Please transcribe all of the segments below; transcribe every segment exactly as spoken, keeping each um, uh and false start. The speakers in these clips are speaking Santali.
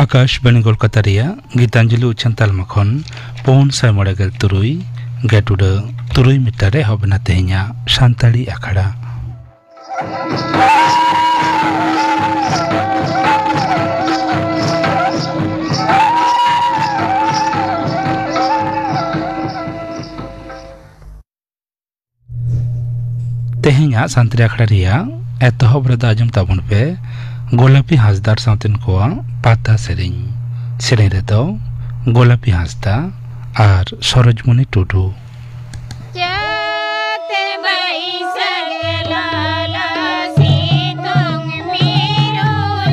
ᱟᱠᱟᱥᱵᱟᱬᱤ ᱠᱳᱞᱠᱟᱛᱟ ᱨᱮᱭᱟᱜ ᱜᱤᱛᱟᱧᱡᱚᱞᱤ ᱩᱪᱷᱟᱹᱱ ᱛᱟᱞᱢᱟ ᱠᱷᱚᱱ ᱯᱩᱱ ᱥᱟᱭ ᱢᱚᱬᱮ ᱜᱮᱞ ᱛᱩᱨᱩᱭ ᱜᱮᱴ ᱩᱰᱟᱹ ᱛᱩᱨᱩᱭ ᱢᱤᱴᱟᱨ ᱨᱮ ᱮᱦᱚᱵ ᱮᱱᱟ ᱛᱮᱦᱮᱧᱟᱜ ᱥᱟᱱᱛᱟᱲᱤ ᱟᱠᱷᱲᱟ᱾ ᱛᱮᱦᱮᱧᱟᱜ ᱥᱟᱱᱛᱟᱲᱤ ᱟᱠᱷᱲᱟ ᱨᱮᱭᱟᱜ ᱮᱛᱚᱦᱚᱵ ᱨᱮᱫᱚ ᱟᱸᱡᱚᱢ ᱛᱟᱵᱚᱱ ᱯᱮ ᱜᱳᱞᱟᱯᱤ ᱦᱟᱸᱥᱫᱟᱜ ᱥᱟᱶᱛᱮᱱ ᱠᱚᱣᱟᱜ ᱯᱟᱛᱟ ᱥᱮᱨᱮᱧ᱾ ᱥᱮᱨᱮᱧ ᱨᱮᱫᱚ ᱜᱳᱞᱟᱯᱤ ᱦᱟᱸᱥᱫᱟ ᱟᱨ ᱥᱚᱨᱳᱡᱽᱢᱚᱱᱤ ᱴᱩᱰᱩ᱾ ᱪᱟᱹᱛ ᱵᱟᱹᱭᱥᱟᱹᱠᱷ ᱞᱚᱞᱚ ᱥᱤᱛᱩᱝ ᱢᱤᱨᱩ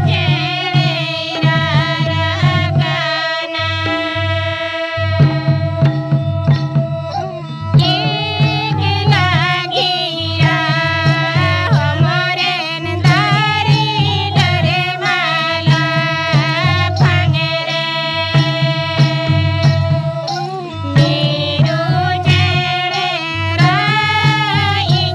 ᱪᱮᱬᱮᱭ ᱨᱟᱨᱟᱜ ᱠᱟᱱᱟ᱾ ᱪᱮᱫ ᱞᱟᱹᱜᱤᱫ ᱦᱚᱲᱢᱚ ᱨᱮᱱ ᱫᱟᱨᱮ ᱰᱟᱹᱨ ᱢᱟᱞᱟ ᱯᱷᱟᱝ ᱨᱮ ᱢᱤᱨᱩ ᱪᱮᱬᱮ ᱨᱟᱜ ᱤᱧ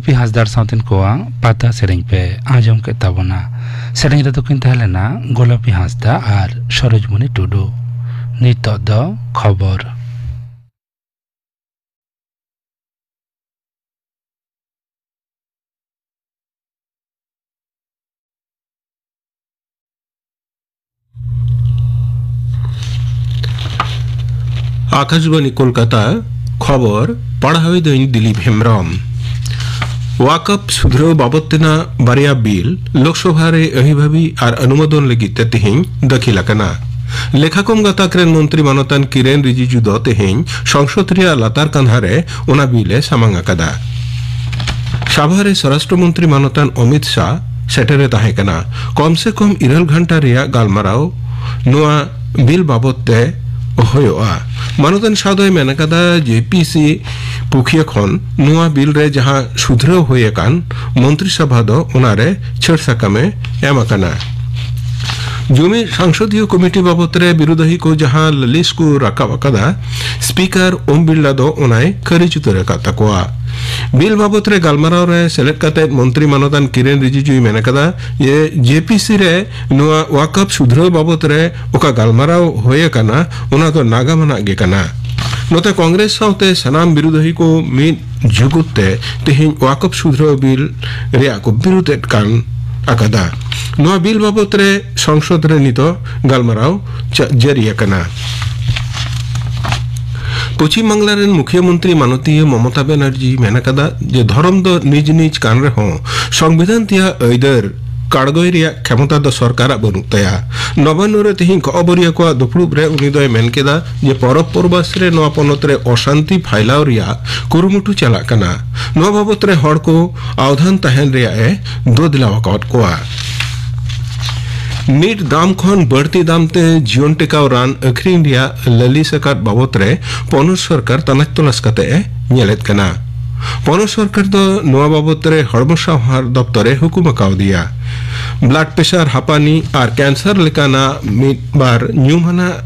ᱯᱤ ᱦᱟᱸᱥᱫᱟ ᱥᱟᱶᱛᱮᱱ ᱠᱚᱣᱟᱜ ᱯᱟᱛᱟ ᱥᱮᱨᱮᱧ ᱯᱮ ᱟᱸᱡᱚᱢ ᱠᱮᱫ ᱛᱟᱵᱚᱱᱟ᱾ ᱥᱮᱨᱮᱧ ᱨᱮᱫᱚ ᱠᱤᱱ ᱛᱟᱦᱮᱸ ᱞᱮᱱᱟ ᱜᱳᱞᱟᱯᱤ ᱦᱟᱸᱥᱫᱟ ᱟᱨ ᱥᱚᱨᱳᱡᱽᱢᱚᱱᱤ ᱴᱩᱰᱩ᱾ ᱱᱤᱛᱚᱜ ᱫᱚ ᱠᱷᱚᱵᱚᱨ᱾ ᱟᱠᱟᱥᱵᱟᱬᱤ ᱠᱳᱞᱠᱟᱛᱟ, ᱠᱷᱚᱵᱚᱨ ᱯᱟᱲᱦᱟᱣᱤᱫᱟᱹᱧ ᱫᱤᱞᱤᱯ ᱦᱮᱢᱵᱽᱨᱚᱢ᱾ ᱣᱟᱠᱟᱯ ᱥᱩᱫᱷᱨᱟᱹᱣ ᱵᱟᱵᱚᱛ ᱛᱮᱱᱟᱜ ᱵᱟᱨᱭᱟ ᱵᱤᱞ ᱞᱳᱠᱥᱚᱵᱷᱟ ᱨᱮ ᱟᱹᱦᱤᱵᱷᱟᱵᱤ ᱟᱨ ᱚᱱᱩᱢᱳᱫᱚᱱ ᱞᱟᱹᱜᱤᱫ ᱛᱮ ᱛᱮᱦᱮᱧ ᱫᱟᱹᱠᱷᱤᱞ ᱟᱠᱟᱱᱟ᱾ ᱞᱮᱠᱷᱟᱠᱚᱢ ᱜᱟᱛᱟᱠ ᱨᱮᱱ ᱢᱚᱱᱛᱨᱤ ᱢᱟᱱᱚᱛᱟᱱ ᱠᱤᱨᱮᱱ ᱨᱤᱡᱤᱡᱩ ᱫᱚ ᱛᱮᱦᱮᱧ ᱥᱚᱝᱥᱚᱫ ᱨᱮᱭᱟᱜ ᱞᱟᱛᱟᱨ ᱠᱟᱸᱫᱷᱟ ᱨᱮ ᱚᱱᱟ ᱵᱤᱞ ᱮ ᱥᱟᱢᱟᱝ ᱟᱠᱟᱫᱟ᱾ ᱥᱟᱵᱷᱟ ᱨᱮ ᱥᱚᱨᱟᱥᱴᱨᱚ ᱢᱚᱱᱛᱨᱤ ᱢᱟᱱᱚᱛᱟᱱ ᱚᱢᱤᱛ ᱥᱟᱦ ᱥᱮᱴᱮᱨ ᱮ ᱛᱟᱦᱮᱸ ᱠᱟᱱᱟ᱾ ᱠᱚᱢ ᱥᱮ ᱠᱚᱢ ᱤᱨᱟᱹᱞ ᱜᱷᱚᱱᱴᱟ ᱨᱮᱭᱟᱜ ᱜᱟᱞᱢᱟᱨᱟᱣ ᱱᱚᱣᱟ ᱵᱤᱞ ᱵᱟᱵᱚᱛ ᱛᱮ ᱦᱩᱭᱩᱜᱼᱟ᱾ ᱢᱟᱱᱚᱛᱟᱱ ᱥᱟᱦ ᱫᱚᱭ ᱢᱮᱱ ᱟᱠᱟᱫᱟ, ᱡᱮ ᱯᱤ ᱥᱤ ᱯᱩᱠᱷᱤᱭᱟᱹ ᱠᱷᱚᱱ ᱱᱚᱣᱟ ᱵᱤᱞ ᱨᱮ ᱡᱟᱦᱟᱸ ᱥᱩᱫᱷᱨᱟᱹᱣ ᱦᱩᱭ ᱟᱠᱟᱱ, ᱢᱚᱱᱛᱨᱤ ᱥᱟᱵᱷᱟ ᱫᱚ ᱚᱱᱟ ᱨᱮ ᱪᱷᱟᱹᱲ ᱥᱟᱠᱟᱢ ᱮ ᱮᱢ ᱟᱠᱟᱱᱟ᱾ ᱡᱩᱢᱤ ᱥᱚᱝᱥᱚᱫᱤᱭᱚ ᱠᱚᱢᱤᱴᱤ ᱵᱟᱵᱚᱛ ᱨᱮ ᱵᱤᱨᱳᱫᱷᱤ ᱠᱚ ᱡᱟᱦᱟᱸ ᱞᱟᱹᱞᱤᱥ ᱠᱚ ᱨᱟᱠᱟᱵ ᱟᱠᱟᱫᱟ, ᱥᱯᱤᱠᱟᱨ ᱳᱢ ᱵᱤᱨᱞᱟ ᱫᱚ ᱚᱱᱟᱭ ᱠᱷᱟᱹᱨᱤᱡ ᱩᱛᱟᱹᱨ ᱟᱠᱟᱫ ᱛᱟᱠᱚᱣᱟ᱾ ᱵᱤᱞ ᱵᱟᱵᱚᱛ ᱨᱮ ᱜᱟᱞᱢᱟᱨᱟᱣ ᱨᱮ ᱥᱮᱞᱮᱫ ᱠᱟᱛᱮ ᱢᱚᱱᱛᱨᱤ ᱢᱟᱱᱚᱛᱟᱱ ᱠᱤᱨᱮᱱ ᱨᱤᱡᱤᱡᱩᱭ ᱢᱮᱱ ᱟᱠᱟᱫᱟ ᱡᱮ ᱡᱮ ᱯᱤ ᱥᱤ ᱨᱮ ᱱᱚᱣᱟ ᱣᱟᱠᱟᱯ ᱥᱩᱫᱷᱨᱟᱹᱣ ᱵᱟᱵᱚᱛ ᱨᱮ ᱚᱠᱟ ᱜᱟᱞᱢᱟᱨᱟᱣ ᱦᱩᱭ ᱟᱠᱟᱱᱟ, ᱚᱱᱟ ᱫᱚ ᱱᱟᱜᱟᱢ ᱟᱱᱟᱜ ᱜᱮ ᱠᱟᱱᱟ᱾ ᱱᱚᱛᱮ ᱠᱚᱝᱜᱨᱮᱥ ᱥᱟᱶᱛᱮ ᱥᱟᱱᱟᱢ ᱵᱤᱨᱳᱫᱷᱤ ᱠᱚ ᱢᱤᱫ ᱡᱩᱜᱩᱫ ᱛᱮ ᱛᱮᱦᱮᱧ ᱣᱟᱠᱚᱯ ᱥᱩᱫᱷᱨᱟᱹᱣ ᱵᱤᱞ ᱨᱮᱭᱟᱜ ᱠᱚ ᱵᱤᱨᱩᱫᱷ ᱮᱫ ᱠᱟᱱ ᱟᱠᱟᱫᱟ᱾ ᱱᱚᱣᱟ ᱵᱤᱞ ᱵᱟᱵᱚᱛ ᱨᱮ ᱥᱚᱝᱥᱚᱫ ᱨᱮ ᱱᱤᱛᱚᱜ ᱜᱟᱞᱢᱟᱨᱟᱣ ᱪᱟ-, ᱡᱟᱹᱨᱤ ᱟᱠᱟᱱᱟ᱾ ᱯᱚᱪᱷᱤᱢ ᱵᱟᱝᱞᱟ ᱨᱮᱱ ᱢᱩᱠᱷᱭᱟᱹ ᱢᱚᱱᱛᱨᱤ ᱢᱟᱱᱚᱛᱤᱭᱟᱹ ᱢᱚᱢᱚᱛᱟ ᱵᱮᱱᱟᱨᱡᱤ ᱢᱮᱱ ᱟᱠᱟᱫᱟ ᱡᱮ ᱫᱷᱚᱨᱚᱢ ᱫᱚ ᱱᱤᱡ ᱱᱤᱡ ᱠᱟᱱ ᱨᱮᱦᱚᱸ ᱥᱚᱝᱵᱤᱫᱷᱟᱱ ᱛᱮᱭᱟᱜ ᱟᱹᱭᱫᱟᱹᱨ ᱠᱟᱲᱜᱚᱭ ᱨᱮᱭᱟᱜ ᱠᱷᱮᱢᱚᱛᱟ ᱫᱚ ᱥᱚᱨᱠᱟᱨᱟᱜ ᱵᱟᱹᱱᱩᱜ ᱛᱟᱭᱟ᱾ ᱱᱚᱵᱟᱱᱱᱚ ᱨᱮ ᱛᱮᱦᱮᱧ ᱠᱷᱚᱵᱚᱨᱤᱭᱟᱹ ᱠᱚᱣᱟᱜ ᱫᱩᱯᱲᱩᱵ ᱨᱮ ᱩᱱᱤ ᱫᱚᱭ ᱢᱮᱱ ᱠᱮᱫᱟ ᱡᱮ ᱯᱚᱨᱚᱵᱽ ᱯᱚᱨᱵᱟᱥ ᱨᱮ ᱱᱚᱣᱟ ᱯᱚᱱᱚᱛ ᱨᱮ ᱚᱥᱟᱱᱛᱤ ᱯᱷᱟᱭᱞᱟᱣ ᱨᱮᱭᱟᱜ ᱠᱩᱨᱩᱢᱩᱴᱩ ᱪᱟᱞᱟᱜ ᱠᱟᱱᱟ᱾ ᱱᱚᱣᱟ ᱵᱟᱵᱚᱛ ᱨᱮ ᱦᱚᱲ ᱠᱚ ᱟᱣᱫᱷᱟᱱ ᱛᱟᱦᱮᱱ ᱨᱮᱭᱟᱜ ᱮ ᱫᱳᱫᱽᱞᱟᱣ ᱟᱠᱟᱫ ᱠᱚᱣᱟ᱾ ᱱᱤᱴ ᱫᱟᱢ ᱠᱷᱚᱱ ᱵᱟᱹᱲᱛᱤ ᱫᱟᱢ ᱛᱮ ᱡᱤᱭᱚᱱ ᱴᱮᱠᱟᱣ ᱨᱟᱱ ᱟᱹᱠᱷᱨᱤᱧ ᱨᱮᱭᱟᱜ ᱞᱟᱹᱞᱤᱥ ᱟᱠᱟᱫ ᱵᱟᱵᱚᱛ ᱨᱮ ᱯᱚᱱᱚᱛ ᱥᱚᱨᱠᱟᱨ ᱛᱚᱞᱟᱥ ᱛᱚᱞᱟᱥ ᱠᱟᱛᱮ ᱮ ᱧᱮᱞᱮᱫ ᱠᱟᱱᱟ᱾ ᱯᱚᱱᱚᱛ ᱥᱚᱨᱠᱟᱨ ᱫᱚ ᱱᱚᱣᱟ ᱵᱟᱵᱚᱛ ᱨᱮ ᱦᱚᱲᱢᱚ ᱥᱟᱶᱟᱨ ᱫᱚᱯᱛᱚᱨ ᱮ ᱦᱩᱠᱩᱢ ᱟᱠᱟᱣᱫᱤᱭᱟ᱾ ᱵᱞᱟᱰ ᱯᱨᱮᱥᱟᱨ, ᱦᱟᱯᱟᱱᱤ ᱟᱨ ᱠᱮᱱᱥᱟᱨ ᱞᱮᱠᱟᱱᱟᱜ ᱢᱤᱫ ᱵᱟᱨ ᱧᱩᱢᱟᱱᱟᱜ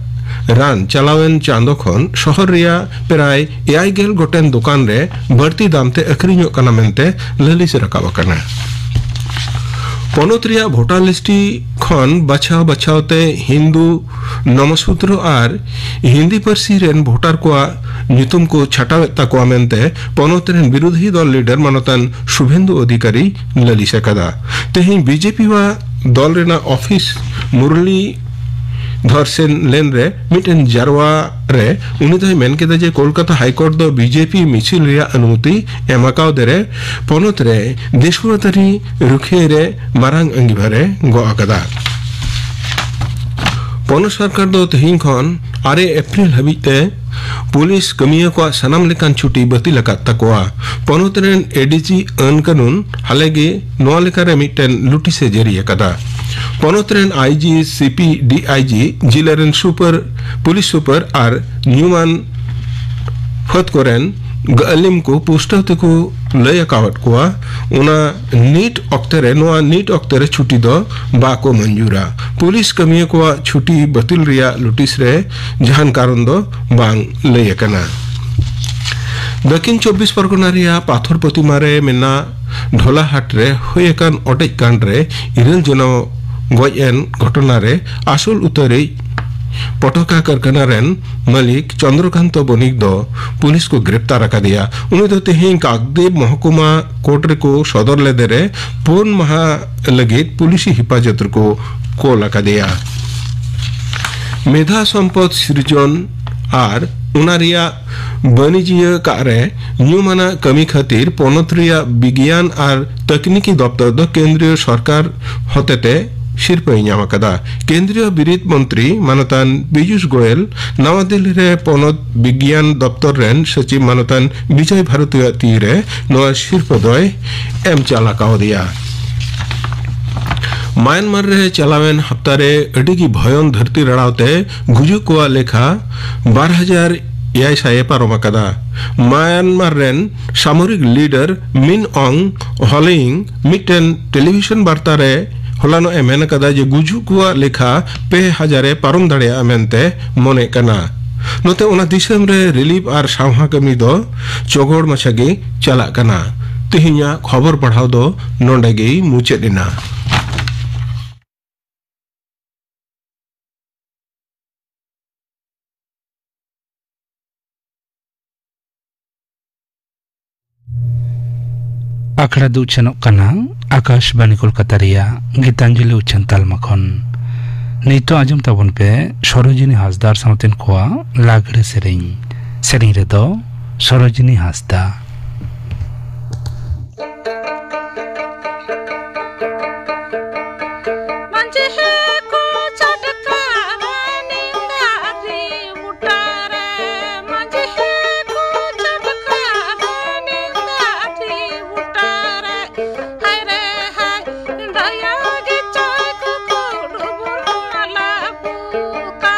ᱨᱟᱱ ᱪᱟᱞᱟᱣᱮᱱ ᱪᱟᱸᱫᱚ ᱠᱷᱚᱱ ᱥᱚᱦᱚᱨ ᱨᱮᱭᱟᱜ ᱯᱨᱟᱭ ᱮᱭᱟᱭ ᱜᱮᱞ ᱜᱚᱴᱮᱱ ᱫᱚᱠᱟᱱ ᱨᱮ ᱵᱟᱹᱲᱛᱤ ᱫᱟᱢ ᱛᱮ ᱟᱹᱠᱷᱨᱤᱧᱚᱜ ᱠᱟᱱᱟ ᱢᱮᱱᱛᱮ ᱞᱟᱹᱞᱤᱥ ᱨᱟᱠᱟᱵ ᱟᱠᱟᱱᱟ᱾ ᱯᱚᱱᱚᱛ ᱨᱮᱭᱟᱜ ᱵᱷᱳᱴᱟᱨ ᱞᱤᱥᱴ ᱠᱷᱚᱱ ᱵᱟᱪᱷᱟᱣ ᱵᱟᱪᱷᱟᱣ ᱛᱮ ᱦᱤᱱᱫᱩ ᱱᱚᱢᱚᱥᱩᱛᱨᱚ ᱟᱨ ᱦᱤᱱᱫᱤ ᱯᱟᱹᱨᱥᱤ ᱨᱮᱱ ᱵᱷᱳᱴᱟᱨ ᱠᱚᱣᱟᱜ ᱧᱩᱛᱩᱢ ᱠᱚ ᱪᱷᱟᱴᱟᱣᱮᱫ ᱛᱟᱠᱚᱣᱟ ᱢᱮᱱᱛᱮ ᱯᱚᱱᱚᱛ ᱨᱮᱱ ᱵᱤᱨᱳᱫᱷᱤ ᱫᱚᱞ ᱞᱤᱰᱟᱨ ᱢᱟᱱᱚᱛᱟᱱ ᱥᱩᱵᱷᱮᱱᱫᱩ ᱚᱫᱷᱤᱠᱟᱨᱤ ᱞᱟᱹᱞᱤᱥ ᱟᱠᱟᱫᱟ᱾ ᱛᱮᱦᱮᱧ ᱵᱤᱡᱮᱯᱤ ᱣᱟᱜ ᱫᱚᱞ ᱨᱮᱱᱟᱜ ᱚᱯᱷᱤᱥ ᱢᱩᱨᱞᱤ ᱫᱷᱚᱨ ᱥᱮᱱ ᱞᱮᱱ ᱨᱮ ᱢᱤᱫᱴᱮᱱ ᱡᱟᱨᱣᱟ ᱨᱮ ᱩᱱᱤ ᱫᱚᱭ ᱢᱮᱱ ᱠᱮᱫᱟ ᱡᱮ ᱠᱳᱞᱠᱟᱛᱟ ᱦᱟᱭᱠᱳᱨᱴ ᱫᱚ ᱵᱤᱡᱮᱯᱤ ᱢᱤᱪᱷᱤᱞ ᱨᱮᱭᱟᱜ ᱚᱱᱩᱢᱚᱛᱤ ᱮᱢ ᱟᱠᱟᱣᱫᱮ ᱨᱮ ᱯᱚᱱᱚᱛ ᱨᱮ ᱫᱮᱥᱩᱣᱟᱛᱟᱹᱨᱤ ᱨᱩᱠᱷᱤᱭᱟᱹ ᱨᱮ ᱢᱟᱨᱟᱝ ᱟᱹᱜᱤᱵᱷᱟᱨ ᱮ ᱜᱚᱜ ᱟᱠᱟᱫᱟ᱾ ᱯᱚᱱᱚᱛ ᱥᱚᱨᱠᱟᱨ ᱫᱚ ᱛᱮᱦᱮᱧ ᱠᱷᱚᱱ ᱟᱨᱮ ᱮᱯᱨᱤᱞ ᱦᱟᱹᱵᱤᱡ ᱛᱮ ᱯᱩᱞᱤᱥ ᱠᱟᱹᱢᱤᱭᱟᱹ ᱠᱚᱣᱟᱜ ᱥᱟᱱᱟᱢ ᱞᱮᱠᱟᱱ ᱪᱷᱩᱴᱤ ᱵᱟᱹᱛᱤᱞ ᱟᱠᱟᱫ ᱛᱟᱠᱚᱣᱟ᱾ ᱯᱚᱱᱚᱛ ᱨᱮᱱ ᱮᱰᱤᱡᱤ ᱟᱹᱱ ᱠᱟᱹᱱᱩᱱ ᱦᱟᱞᱮᱜᱮ ᱱᱚᱣᱟ ᱞᱮᱠᱟᱨᱮ ᱢᱤᱫᱴᱮᱱ ᱱᱳᱴᱤᱥ ᱮ ᱡᱟᱹᱨᱤ ᱟᱠᱟᱫᱟ᱾ ᱯᱚᱱᱚᱛ ᱨᱮᱱ ᱟᱭᱡᱤ, ᱥᱤᱯᱤ, ᱰᱤᱟᱭᱡᱤ, ᱡᱤᱞᱟᱹ ᱨᱮᱱ ᱥᱩᱯᱟᱨ ᱯᱩᱞᱤᱥ ᱥᱩᱯᱟᱨ ᱟᱨ ᱧᱩᱢᱟᱱ ᱯᱷᱟᱹᱫ ᱠᱚᱨᱮᱱ ᱜᱟᱹᱞᱤᱢ ᱠᱚ ᱯᱩᱥᱴᱟᱹᱣ ᱛᱮᱠᱚ ᱞᱟᱹᱭ ᱟᱠᱟᱣᱟᱫ ᱠᱚᱣᱟ, ᱚᱱᱟ ᱱᱤᱴ ᱚᱠᱛᱮ ᱨᱮ, ᱱᱚᱣᱟ ᱱᱤᱴ ᱚᱠᱛᱮ ᱨᱮ ᱪᱷᱩᱴᱤ ᱫᱚ ᱵᱟᱠᱚ ᱢᱚᱧᱡᱩᱨᱟ᱾ ᱯᱩᱞᱤᱥ ᱠᱟᱹᱢᱤᱭᱟᱹ ᱠᱚᱣᱟᱜ ᱪᱷᱩᱴᱤ ᱵᱟᱹᱛᱤᱞ ᱨᱮᱭᱟᱜ ᱱᱳᱴᱤᱥ ᱨᱮ ᱡᱟᱦᱟᱱ ᱠᱟᱨᱚᱱ ᱫᱚ ᱵᱟᱝ ᱞᱟᱹᱭ ᱟᱠᱟᱱᱟ᱾ ᱫᱚᱠᱷᱤᱱ ᱪᱚᱵᱵᱤᱥ ᱯᱚᱨᱜᱚᱱᱟ ᱨᱮᱭᱟᱜ ᱯᱟᱛᱷᱚᱨ ᱯᱨᱚᱛᱤᱢᱟ ᱨᱮ ᱢᱮᱱᱟᱜ ᱰᱷᱚᱞᱟᱦᱟᱴ ᱨᱮ ᱦᱩᱭ ᱟᱠᱟᱱ ᱚᱴᱮᱡ ᱠᱟᱸᱰ ᱨᱮ ᱤᱨᱟᱹᱞ ᱡᱚᱱᱚ ᱜᱚᱡ ᱮᱱ ᱜᱷᱚᱴᱚᱱᱟ ᱨᱮ ᱟᱥᱚᱞ ᱩᱛᱟᱹᱨᱤᱡ ᱯᱚᱴᱚᱠᱟ ᱠᱟᱨᱠᱷᱟᱱᱟ ᱨᱮᱱ ᱢᱟᱹᱞᱤᱠ ᱪᱚᱱᱫᱨᱚᱠᱟᱱᱛᱚ ᱵᱚᱱᱤᱠ ᱫᱚ ᱯᱩᱞᱤᱥ ᱠᱚ ᱜᱨᱮᱯᱛᱟᱨ ᱟᱠᱟᱫᱮᱭᱟ᱾ ᱩᱱᱤ ᱫᱚ ᱛᱮᱦᱮᱧ ᱠᱟᱠᱫᱮᱵ ᱢᱚᱦᱠᱩᱢᱟ ᱠᱳᱨᱴ ᱨᱮᱠᱚ ᱥᱚᱫᱚᱨ ᱞᱮᱫᱮ ᱨᱮ ᱯᱩᱱ ᱢᱟᱦᱟ ᱞᱟᱹᱜᱤᱫ ᱯᱩᱞᱤᱥᱤ ᱦᱮᱯᱟᱡᱚᱛ ᱨᱮᱠᱚ ᱠᱳᱞ ᱟᱠᱟᱫᱮᱭᱟ᱾ ᱢᱮᱫᱷᱟ ᱥᱚᱢᱯᱚᱫ ᱥᱤᱨᱡᱚᱱ ᱟᱨ ᱚᱱᱟ ᱨᱮᱭᱟᱜ ᱵᱟᱹᱱᱤᱡᱤᱭᱟᱹ ᱠᱟᱜ ᱨᱮ ᱧᱩᱢᱟᱱᱟᱜ ᱠᱟᱹᱢᱤ ᱠᱷᱟᱹᱛᱤᱨ ᱯᱚᱱᱚᱛ ᱨᱮᱭᱟᱜ ᱵᱤᱜᱽᱭᱟᱱ ᱟᱨ ᱛᱟᱹᱠᱱᱤᱠᱤ ᱫᱚᱯᱛᱚᱨ ᱫᱚ ᱠᱮᱱᱫᱨᱤᱭᱚ ᱥᱚᱨᱠᱟᱨ ᱦᱚᱛᱮᱛᱮ ᱥᱤᱨᱯᱟᱹᱭ ᱧᱟᱢ ᱟᱠᱟᱫᱟ᱾ ᱠᱮᱱᱫᱨᱤᱭᱚ ᱵᱤᱨᱤᱫ ᱢᱚᱱᱛᱨᱤ ᱢᱟᱱᱚᱛᱟᱱ ᱯᱤᱭᱩᱥ ᱜᱳᱭᱮᱞ ᱱᱟᱣᱟ ᱫᱤᱞᱞᱤ ᱨᱮ ᱯᱚᱱᱚᱛ ᱵᱤᱜᱽᱭᱟᱱ ᱫᱚᱯᱛᱚᱨ ᱨᱮᱱ ᱥᱚᱪᱤᱵᱽ ᱢᱟᱱᱚᱛᱟᱱ ᱵᱤᱡᱚᱭ ᱵᱷᱟᱨᱚᱛᱤᱭᱟᱜ ᱛᱤ ᱨᱮ ᱱᱚᱣᱟ ᱥᱤᱨᱯᱟᱹ ᱫᱚᱭ ᱮᱢ ᱪᱟᱞ ᱟᱠᱟᱣᱟᱫᱮᱭᱟ᱾ ᱢᱟᱭᱟᱱᱢᱟᱨ ᱨᱮ ᱪᱟᱞᱟᱣᱮᱱ ᱦᱟᱯᱛᱟ ᱨᱮ ᱟᱹᱰᱤ ᱜᱮ ᱵᱷᱚᱭᱚᱱ ᱫᱷᱟᱹᱨᱛᱤ ᱨᱟᱲᱟᱣ ᱛᱮ ᱜᱩᱡᱩᱜ ᱠᱚᱣᱟᱜ ᱞᱮᱠᱷᱟ ᱵᱟᱨ ᱦᱟᱡᱟᱨ ᱮᱭᱟᱭ ᱥᱟᱭ ᱮ ᱯᱟᱨᱚᱢ ᱟᱠᱟᱫᱟ᱾ ᱢᱟᱭᱟᱱᱢᱟᱨ ᱨᱮᱱ ᱥᱟᱢᱚᱨᱤᱠ ᱞᱤᱰᱟᱨ ᱢᱤᱱ ᱚᱝ ᱦᱚᱞᱤᱝ ᱢᱤᱫᱴᱮᱱ ᱴᱮᱞᱤᱵᱷᱤᱥᱚᱱ ᱵᱟᱨᱛᱟ ᱨᱮ ᱦᱚᱞᱟᱱᱚᱜ ᱮ ᱢᱮᱱ ᱟᱠᱟᱫᱟ ᱡᱮ ᱜᱩᱡᱩᱜ ᱠᱚᱣᱟᱜ ᱞᱮᱠᱷᱟ ᱯᱮ ᱦᱟᱡᱟᱨ ᱮ ᱯᱟᱨᱚᱢ ᱫᱟᱲᱮᱭᱟᱜᱼᱟ ᱢᱮᱱᱛᱮ ᱢᱚᱱᱮᱜ ᱠᱟᱱᱟ᱾ ᱱᱚᱛᱮ ᱚᱱᱟ ᱫᱤᱥᱚᱢ ᱨᱮ ᱨᱤᱞᱤᱯ ᱟᱨ ᱥᱟᱶᱦᱟ ᱠᱟᱹᱢᱤ ᱫᱚ ᱪᱚᱜᱚᱲ ᱢᱟᱪᱷᱟ ᱜᱮ ᱪᱟᱞᱟᱜ ᱠᱟᱱᱟ᱾ ᱛᱮᱦᱮᱧᱟᱜ ᱠᱷᱚᱵᱚᱨ ᱯᱟᱲᱦᱟᱣ ᱫᱚ ᱱᱚᱰᱮ ᱜᱮ ᱢᱩᱪᱟᱹᱫ ᱮᱱᱟ᱾ ᱟᱠᱷᱲᱟ ᱫᱚ ᱩᱪᱷᱟᱹᱱᱚᱜ ᱠᱟᱱᱟ ᱟᱠᱟᱥᱵᱟᱱᱤ ᱠᱳᱞᱠᱟᱛᱟ ᱨᱮᱭᱟᱜ ᱜᱤᱛᱟᱧᱡᱚᱞᱤ ᱩᱪᱷᱟᱹᱱ ᱛᱟᱞᱢᱟ ᱠᱷᱚᱱ᱾ ᱱᱤᱛᱚᱜ ᱟᱸᱡᱚᱢ ᱛᱟᱵᱚᱱ ᱯᱮ ᱥᱚᱨᱳᱡᱤᱱᱤ ᱦᱟᱸᱥᱫᱟ ᱟᱨ ᱥᱟᱶᱛᱮᱱ ᱠᱚᱣᱟᱜ ᱞᱟᱜᱽᱲᱮ ᱥᱮᱨᱮᱧ᱾ ᱥᱮᱨᱮᱧ ᱨᱮᱫᱚ ᱥᱚᱨᱳᱡᱤᱱᱤ ᱦᱟᱸᱥᱫᱟ᱾ ᱢᱟᱹᱡᱷᱤ ᱠᱚ ᱪᱷᱟᱴᱠᱟ ᱨᱟᱱᱤ ᱫᱟᱨᱮ ᱵᱩᱴᱟᱹ ᱨᱮ, ᱢᱟᱹᱡᱷᱤ ᱠᱚ ᱪᱷᱟᱴᱠᱟ ᱨᱟᱱᱤ ᱫᱟᱨᱮ ᱵᱩᱴᱟᱹ ᱨᱮ, ᱦᱟᱭ ᱨᱮ ᱦᱟᱭ, ᱫᱟᱭᱟ ᱜᱮ ᱪᱟᱭ ᱠᱚ ᱠᱩᱰᱩ ᱵᱩᱱ ᱢᱟᱞᱟ ᱵᱩᱛᱟ᱾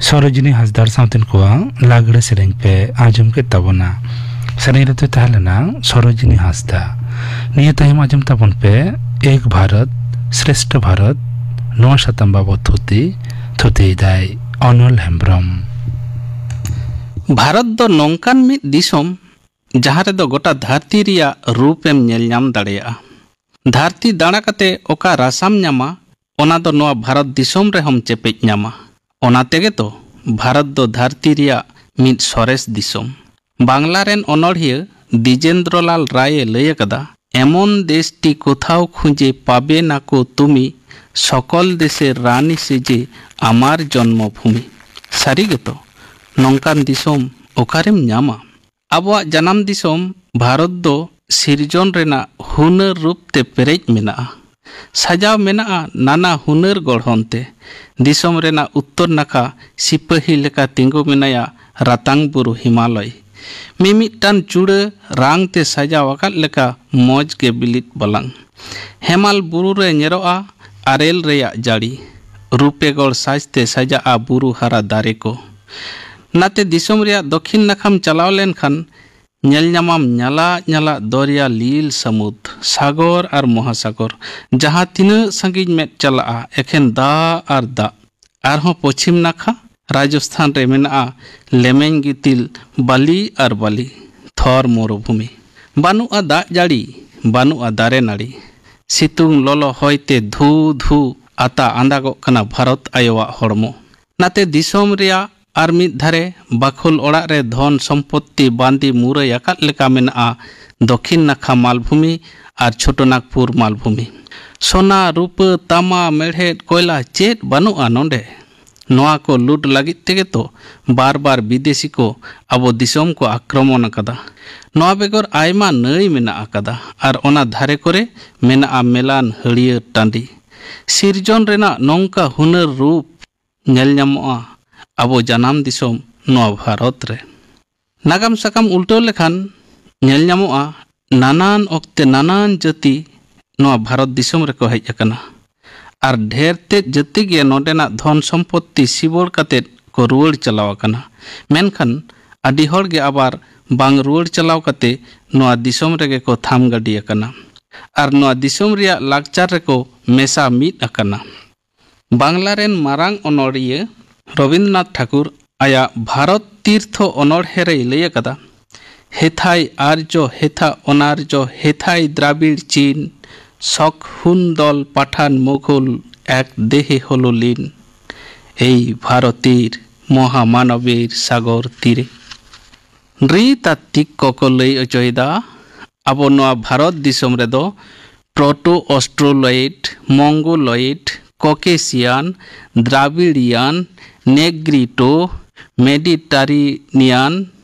ᱥᱚᱨᱳᱡᱤᱱᱤ ᱦᱟᱸᱥᱫᱟᱜ ᱥᱟᱶᱛᱮᱱ ᱠᱚᱣᱟᱜ ᱞᱟᱜᱽᱲᱮ ᱥᱮᱨᱮᱧ ᱯᱮ ᱟᱸᱡᱚᱢ ᱠᱮᱫ ᱛᱟᱵᱚᱱᱟ᱾ ᱥᱮᱨᱮᱧ ᱨᱮᱫᱚᱭ ᱛᱟᱦᱮᱸ ᱞᱮᱱᱟ ᱥᱚᱨᱳᱡᱤᱱᱤ ᱦᱟᱸᱥᱫᱟ᱾ ᱱᱤᱭᱟᱹ ᱛᱟᱭᱚᱢ ᱟᱸᱡᱚᱢ ᱛᱟᱵᱚᱱ ᱯᱮ ᱮᱠ ᱵᱷᱟᱨᱚᱛ ᱥᱨᱮᱥᱴᱷ ᱵᱷᱟᱨᱚᱛ᱾ ᱱᱚᱣᱟ ᱥᱟᱛᱟᱢ ᱵᱟᱵᱚᱛ ᱛᱷᱩᱛᱤ, ᱛᱷᱩᱛᱤᱭᱮᱫᱟᱭ ᱚᱱᱚᱞ ᱦᱮᱢᱵᱨᱚᱢ᱾ ᱵᱷᱟᱨᱚᱛ ᱫᱚ ᱱᱚᱝᱠᱟᱱ ᱢᱤᱫ ᱫᱤᱥᱚᱢ, ᱡᱟᱦᱟᱸ ᱨᱮᱫᱚ ᱜᱚᱴᱟ ᱫᱷᱟᱹᱨᱛᱤ ᱨᱮᱭᱟᱜ ᱨᱩᱯᱮᱢ ᱧᱮᱞ ᱧᱟᱢ ᱫᱟᱲᱮᱭᱟᱜᱼᱟ᱾ ᱫᱷᱟᱹᱨᱛᱤ ᱫᱟᱬᱟ ᱠᱟᱛᱮ ᱚᱠᱟ ᱨᱟᱥᱟᱢ ᱧᱟᱢᱟ, ᱚᱱᱟ ᱫᱚ ᱱᱚᱣᱟ ᱵᱷᱟᱨᱚᱛ ᱫᱤᱥᱚᱢ ᱨᱮᱦᱚᱸᱢ ᱪᱮᱯᱮᱡ ᱧᱟᱢᱟ᱾ ᱚᱱᱟ ᱛᱮᱜᱮ ᱛᱚ ᱵᱷᱟᱨᱚᱛ ᱫᱚ ᱫᱷᱟᱹᱨᱛᱤ ᱨᱮᱭᱟᱜ ᱢᱤᱫ ᱥᱚᱨᱮᱥ ᱫᱤᱥᱚᱢ᱾ ᱵᱟᱝᱞᱟ ᱨᱮᱱ ᱚᱱᱚᱲᱦᱤᱭᱟᱹ ᱫᱤᱡᱮᱱᱫᱨᱚᱞᱟᱞ ᱨᱟᱭ ᱮ ᱞᱟᱹᱭ ᱟᱠᱟᱫᱟ, "ᱮᱢᱚᱱ ᱫᱮᱥᱴᱤ ᱠᱳᱛᱷᱟᱣ ᱠᱷᱩᱸᱡᱮ ᱯᱟᱵᱮ ᱱᱟᱠᱚ ᱛᱩᱢᱤ, ᱥᱚᱠᱚᱞ ᱫᱮᱥᱮᱨ ᱨᱟᱱᱤ ᱥᱮᱡᱮ ᱟᱢᱟᱨ ᱡᱚᱱᱢᱚ ᱵᱷᱩᱢᱤ᱾" ᱥᱟᱹᱨᱤ ᱜᱮᱛᱚ, ᱱᱚᱝᱠᱟᱱ ᱫᱤᱥᱚᱢ ᱚᱠᱟᱨᱮᱢ ᱧᱟᱢᱟ? ᱟᱵᱚᱣᱟᱜ ᱡᱟᱱᱟᱢ ᱫᱤᱥᱚᱢ ᱵᱷᱟᱨᱚᱛ ᱫᱚ ᱥᱤᱨᱡᱚᱱ ᱨᱮᱱᱟᱜ ᱦᱩᱱᱟᱹᱨ ᱨᱩᱯ ᱛᱮ ᱯᱮᱨᱮᱡ ᱢᱮᱱᱟᱜᱼᱟ᱾ ᱥᱟᱡᱟᱣ ᱢᱮᱱᱟᱜᱼᱟ ᱱᱟᱱᱟ ᱦᱩᱱᱟᱹᱨ ᱜᱚᱲᱦᱚᱱ ᱛᱮ᱾ ᱫᱤᱥᱚᱢ ᱨᱮᱱᱟᱜ ᱩᱛᱛᱚᱨ ᱱᱟᱠᱷᱟ ᱥᱤᱯᱟᱹᱦᱤ ᱞᱮᱠᱟ ᱛᱤᱸᱜᱩ ᱢᱮᱱᱟᱭᱟ ᱨᱟᱛᱟᱝ ᱵᱩᱨᱩ ᱦᱤᱢᱟᱞᱚᱭ᱾ ᱢᱤᱢᱤᱫᱴᱟᱝ ᱪᱩᱲᱟᱹ ᱨᱟᱝ ᱛᱮ ᱥᱟᱡᱟᱣ ᱟᱠᱟᱫ ᱞᱮᱠᱟ ᱢᱚᱡᱽ ᱜᱮ ᱵᱤᱞᱤᱫ ᱵᱟᱞᱟᱝ᱾ ᱦᱮᱢᱟᱞ ᱵᱩᱨᱩ ᱨᱮ ᱧᱮᱨᱚᱜᱼᱟ ᱟᱨᱮᱞ ᱨᱮᱭᱟᱜ ᱡᱟᱹᱲᱤ᱾ ᱨᱩᱯᱮᱜᱚᱲ ᱥᱟᱡᱽ ᱛᱮ ᱥᱟᱡᱟᱜᱼᱟ ᱵᱩᱨᱩ ᱦᱟᱨᱟ ᱫᱟᱨᱮ ᱠᱚ᱾ ᱱᱟᱛᱮ ᱫᱤᱥᱚᱢ ᱨᱮᱭᱟᱜ ᱫᱚᱠᱷᱤᱱ ᱱᱟᱠᱷᱟᱢ ᱪᱟᱞᱟᱣ ᱞᱮᱱᱠᱷᱟᱱ ᱧᱮᱞ ᱧᱟᱢᱟᱢ ᱧᱟᱞᱟᱜ ᱧᱟᱞᱟᱜ ᱫᱚᱨᱭᱟ, ᱞᱤᱞ ᱥᱟᱹᱢᱩᱫ, ᱥᱟᱜᱚᱨ ᱟᱨ ᱢᱚᱦᱟᱥᱟᱜᱚᱨ᱾ ᱡᱟᱦᱟᱸ ᱛᱤᱱᱟᱹᱜ ᱥᱟᱺᱜᱤᱧ ᱢᱮᱫ ᱪᱟᱞᱟᱜᱼᱟ, ᱮᱠᱷᱮᱱ ᱫᱟᱜ ᱟᱨ ᱫᱟᱜ᱾ ᱟᱨᱦᱚᱸ ᱯᱚᱪᱷᱤᱢ ᱱᱟᱠᱷᱟ ᱨᱟᱡᱚᱥᱛᱷᱟᱱ ᱨᱮ ᱢᱮᱱᱟᱜᱼᱟ ᱞᱮᱢᱮᱧ ᱜᱤᱛᱤᱞ, ᱵᱟᱹᱞᱤ ᱟᱨ ᱵᱟᱹᱞᱤ, ᱛᱷᱚᱨ ᱢᱚᱨᱩᱵᱷᱩᱢᱤ᱾ ᱵᱟᱹᱱᱩᱜᱼᱟ ᱫᱟᱜ ᱡᱟᱹᱲᱤ, ᱵᱟᱹᱱᱩᱜᱼᱟ ᱫᱟᱨᱮ ᱱᱟᱹᱲᱤ᱾ ᱥᱤᱛᱩᱝ ᱞᱚᱞᱚ ᱦᱚᱭᱛᱮ ᱫᱷᱩ ᱫᱷᱩ ᱟᱛᱟ ᱟᱸᱫᱟᱜᱚᱜ ᱠᱟᱱᱟ ᱵᱷᱟᱨᱚᱛ ᱟᱭᱳᱣᱟᱜ ᱦᱚᱲᱢᱚ᱾ ᱱᱟᱛᱮ ᱫᱤᱥᱚᱢ ᱨᱮᱭᱟᱜ ᱟᱨ ᱢᱤᱫ ᱫᱷᱟᱨᱮ ᱵᱟᱠᱷᱳᱞ ᱚᱲᱟᱜ ᱨᱮ ᱫᱷᱚᱱ ᱥᱚᱢᱯᱚᱛᱛᱤ ᱵᱟᱸᱫᱤ ᱢᱩᱨᱟᱹᱭ ᱟᱠᱟᱫ ᱞᱮᱠᱟ ᱢᱮᱱᱟᱜᱼᱟ ᱫᱚᱠᱷᱤᱱ ᱱᱟᱠᱷᱟ ᱢᱟᱞᱵᱷᱩᱢᱤ ᱟᱨ ᱪᱷᱳᱴᱳ ᱱᱟᱜᱽᱯᱩᱨ ᱢᱟᱞᱵᱷᱩᱢᱤ᱾ ᱥᱳᱱᱟ, ᱨᱩᱯᱟᱹ, ᱛᱟᱢᱟ, ᱢᱮᱲᱦᱮᱫ, ᱠᱚᱭᱞᱟ ᱪᱮᱫ ᱵᱟᱹᱱᱩᱜᱼᱟ ᱱᱚᱰᱮ? ᱱᱚᱣᱟ ᱠᱚ ᱞᱩᱴ ᱞᱟᱹᱜᱤᱫ ᱛᱮᱜᱮ ᱛᱚ ᱵᱟᱨ ᱵᱟᱨ ᱵᱤᱫᱮᱥᱤ ᱠᱚ ᱟᱵᱚ ᱫᱤᱥᱚᱢ ᱠᱚ ᱟᱠᱨᱚᱢᱚᱱ ᱟᱠᱟᱫᱟ᱾ ᱱᱚᱣᱟ ᱵᱮᱜᱚᱨ ᱟᱭᱢᱟ ᱱᱟᱹᱭ ᱢᱮᱱᱟᱜ ᱟᱠᱟᱫᱟ ᱟᱨ ᱚᱱᱟ ᱫᱷᱟᱨᱮ ᱠᱚᱨᱮ ᱢᱮᱱᱟᱜᱼᱟ ᱢᱮᱞᱟᱱ ᱦᱟᱹᱨᱭᱟᱹᱲ ᱴᱟᱺᱰᱤ᱾ ᱥᱤᱨᱡᱚᱱ ᱨᱮᱱᱟᱜ ᱱᱚᱝᱠᱟ ᱦᱩᱱᱟᱹᱨ ᱨᱩᱯ ᱧᱮᱞ ᱧᱟᱢᱚᱜᱼᱟ ᱟᱵᱚ ᱡᱟᱱᱟᱢ ᱫᱤᱥᱚᱢ ᱱᱚᱣᱟ ᱵᱷᱟᱨᱚᱛ ᱨᱮ᱾ ᱱᱟᱜᱟᱢ ᱥᱟᱠᱟᱢ ᱩᱞᱴᱟᱹᱣ ᱞᱮᱠᱷᱟᱱ ᱧᱮᱞ ᱧᱟᱢᱚᱜᱼᱟ, ᱱᱟᱱᱟᱱ ᱚᱠᱛᱮ ᱱᱟᱱᱟᱱ ᱡᱟᱹᱛᱤ ᱱᱚᱣᱟ ᱵᱷᱟᱨᱚᱛ ᱫᱤᱥᱚᱢ ᱨᱮᱠᱚ ᱦᱮᱡ ᱟᱠᱟᱱᱟ᱾ ᱟᱨ ᱰᱷᱮᱨ ᱛᱮᱫ ᱡᱟᱹᱛᱤ ᱜᱮ ᱱᱚᱰᱮᱱᱟᱜ ᱫᱷᱚᱱ ᱥᱚᱢᱯᱚᱛᱛᱤ ᱥᱤᱵᱚᱲ ᱠᱟᱛᱮᱫ ᱠᱚ ᱨᱩᱣᱟᱹᱲ ᱪᱟᱞᱟᱣ ᱟᱠᱟᱱᱟ᱾ ᱢᱮᱱᱠᱷᱟᱱ ᱟᱹᱰᱤ ᱦᱚᱲ ᱜᱮ ᱟᱵᱟᱨ ᱵᱟᱝ ᱨᱩᱣᱟᱹᱲ ᱪᱟᱞᱟᱣ ᱠᱟᱛᱮ ᱱᱚᱣᱟ ᱫᱤᱥᱚᱢ ᱨᱮᱜᱮ ᱠᱚ ᱛᱷᱟᱢ ᱜᱟᱹᱰᱤ ᱟᱠᱟᱱᱟ ᱟᱨ ᱱᱚᱣᱟ ᱫᱤᱥᱚᱢ ᱨᱮᱭᱟᱜ ᱞᱟᱠᱪᱟᱨ ᱨᱮᱠᱚ ᱢᱮᱥᱟ ᱢᱤᱫ ᱟᱠᱟᱱᱟ᱾ ᱵᱟᱝᱞᱟ ᱨᱮᱱ ᱢᱟᱨᱟᱝ ᱚᱱᱚᱲᱤᱭᱟᱹ ᱨᱚᱵᱤᱱᱫᱨᱚᱱᱟᱛᱷ ᱴᱷᱟᱠᱩᱨ ᱟᱭᱟᱜ ᱵᱷᱟᱨᱚᱛ ᱛᱤᱨᱛᱷᱚ ᱚᱱᱚᱬᱦᱮ ᱨᱮᱭ ᱞᱟᱹᱭ ᱟᱠᱟᱫᱟ, ᱦᱮᱛᱷᱟᱭ ᱟᱨᱡᱚ ᱦᱮᱛᱷᱟ ᱚᱱᱟᱨᱡᱚ ᱦᱮᱛᱷᱟᱭ ᱫᱨᱟᱵᱤᱲ ᱪᱤᱱ ᱥᱚᱠ ᱦᱩᱱ ᱫᱚᱞ ᱯᱟᱴᱷᱟᱱ ᱢᱩᱜᱷᱚᱞ ᱮᱠ ᱫᱮᱦᱮ ᱦᱚᱞᱚ ᱞᱤᱱ, ᱮᱭ ᱵᱷᱟᱨᱚᱛᱤᱨ ᱢᱚᱦᱟᱢᱟᱱᱚᱵᱤᱨ ᱥᱟᱜᱚᱨ ᱛᱤᱨᱮ᱾ ᱱᱨᱤᱛᱟᱛᱛᱤᱠ ᱠᱚᱠᱚ ᱞᱟᱹᱭ ᱚᱪᱚᱭᱮᱫᱟ, ᱟᱵᱚ ᱱᱚᱣᱟ ᱵᱷᱟᱨᱚᱛ ᱫᱤᱥᱚᱢ ᱨᱮᱫᱚ ᱯᱨᱚᱴᱳ ᱚᱥᱴᱨᱳᱞᱚᱭᱤᱰ, ᱢᱚᱝᱜᱳᱞᱚᱭᱤᱰ, ᱠᱚᱠᱮᱥᱤᱭᱟᱱ, ᱫᱨᱟᱵᱤᱲᱤᱭᱟᱱ, ᱱᱮᱜᱽᱨᱤᱴᱳ, ᱢᱮᱰᱤᱴᱟᱨᱤᱱᱤᱭᱟᱱ,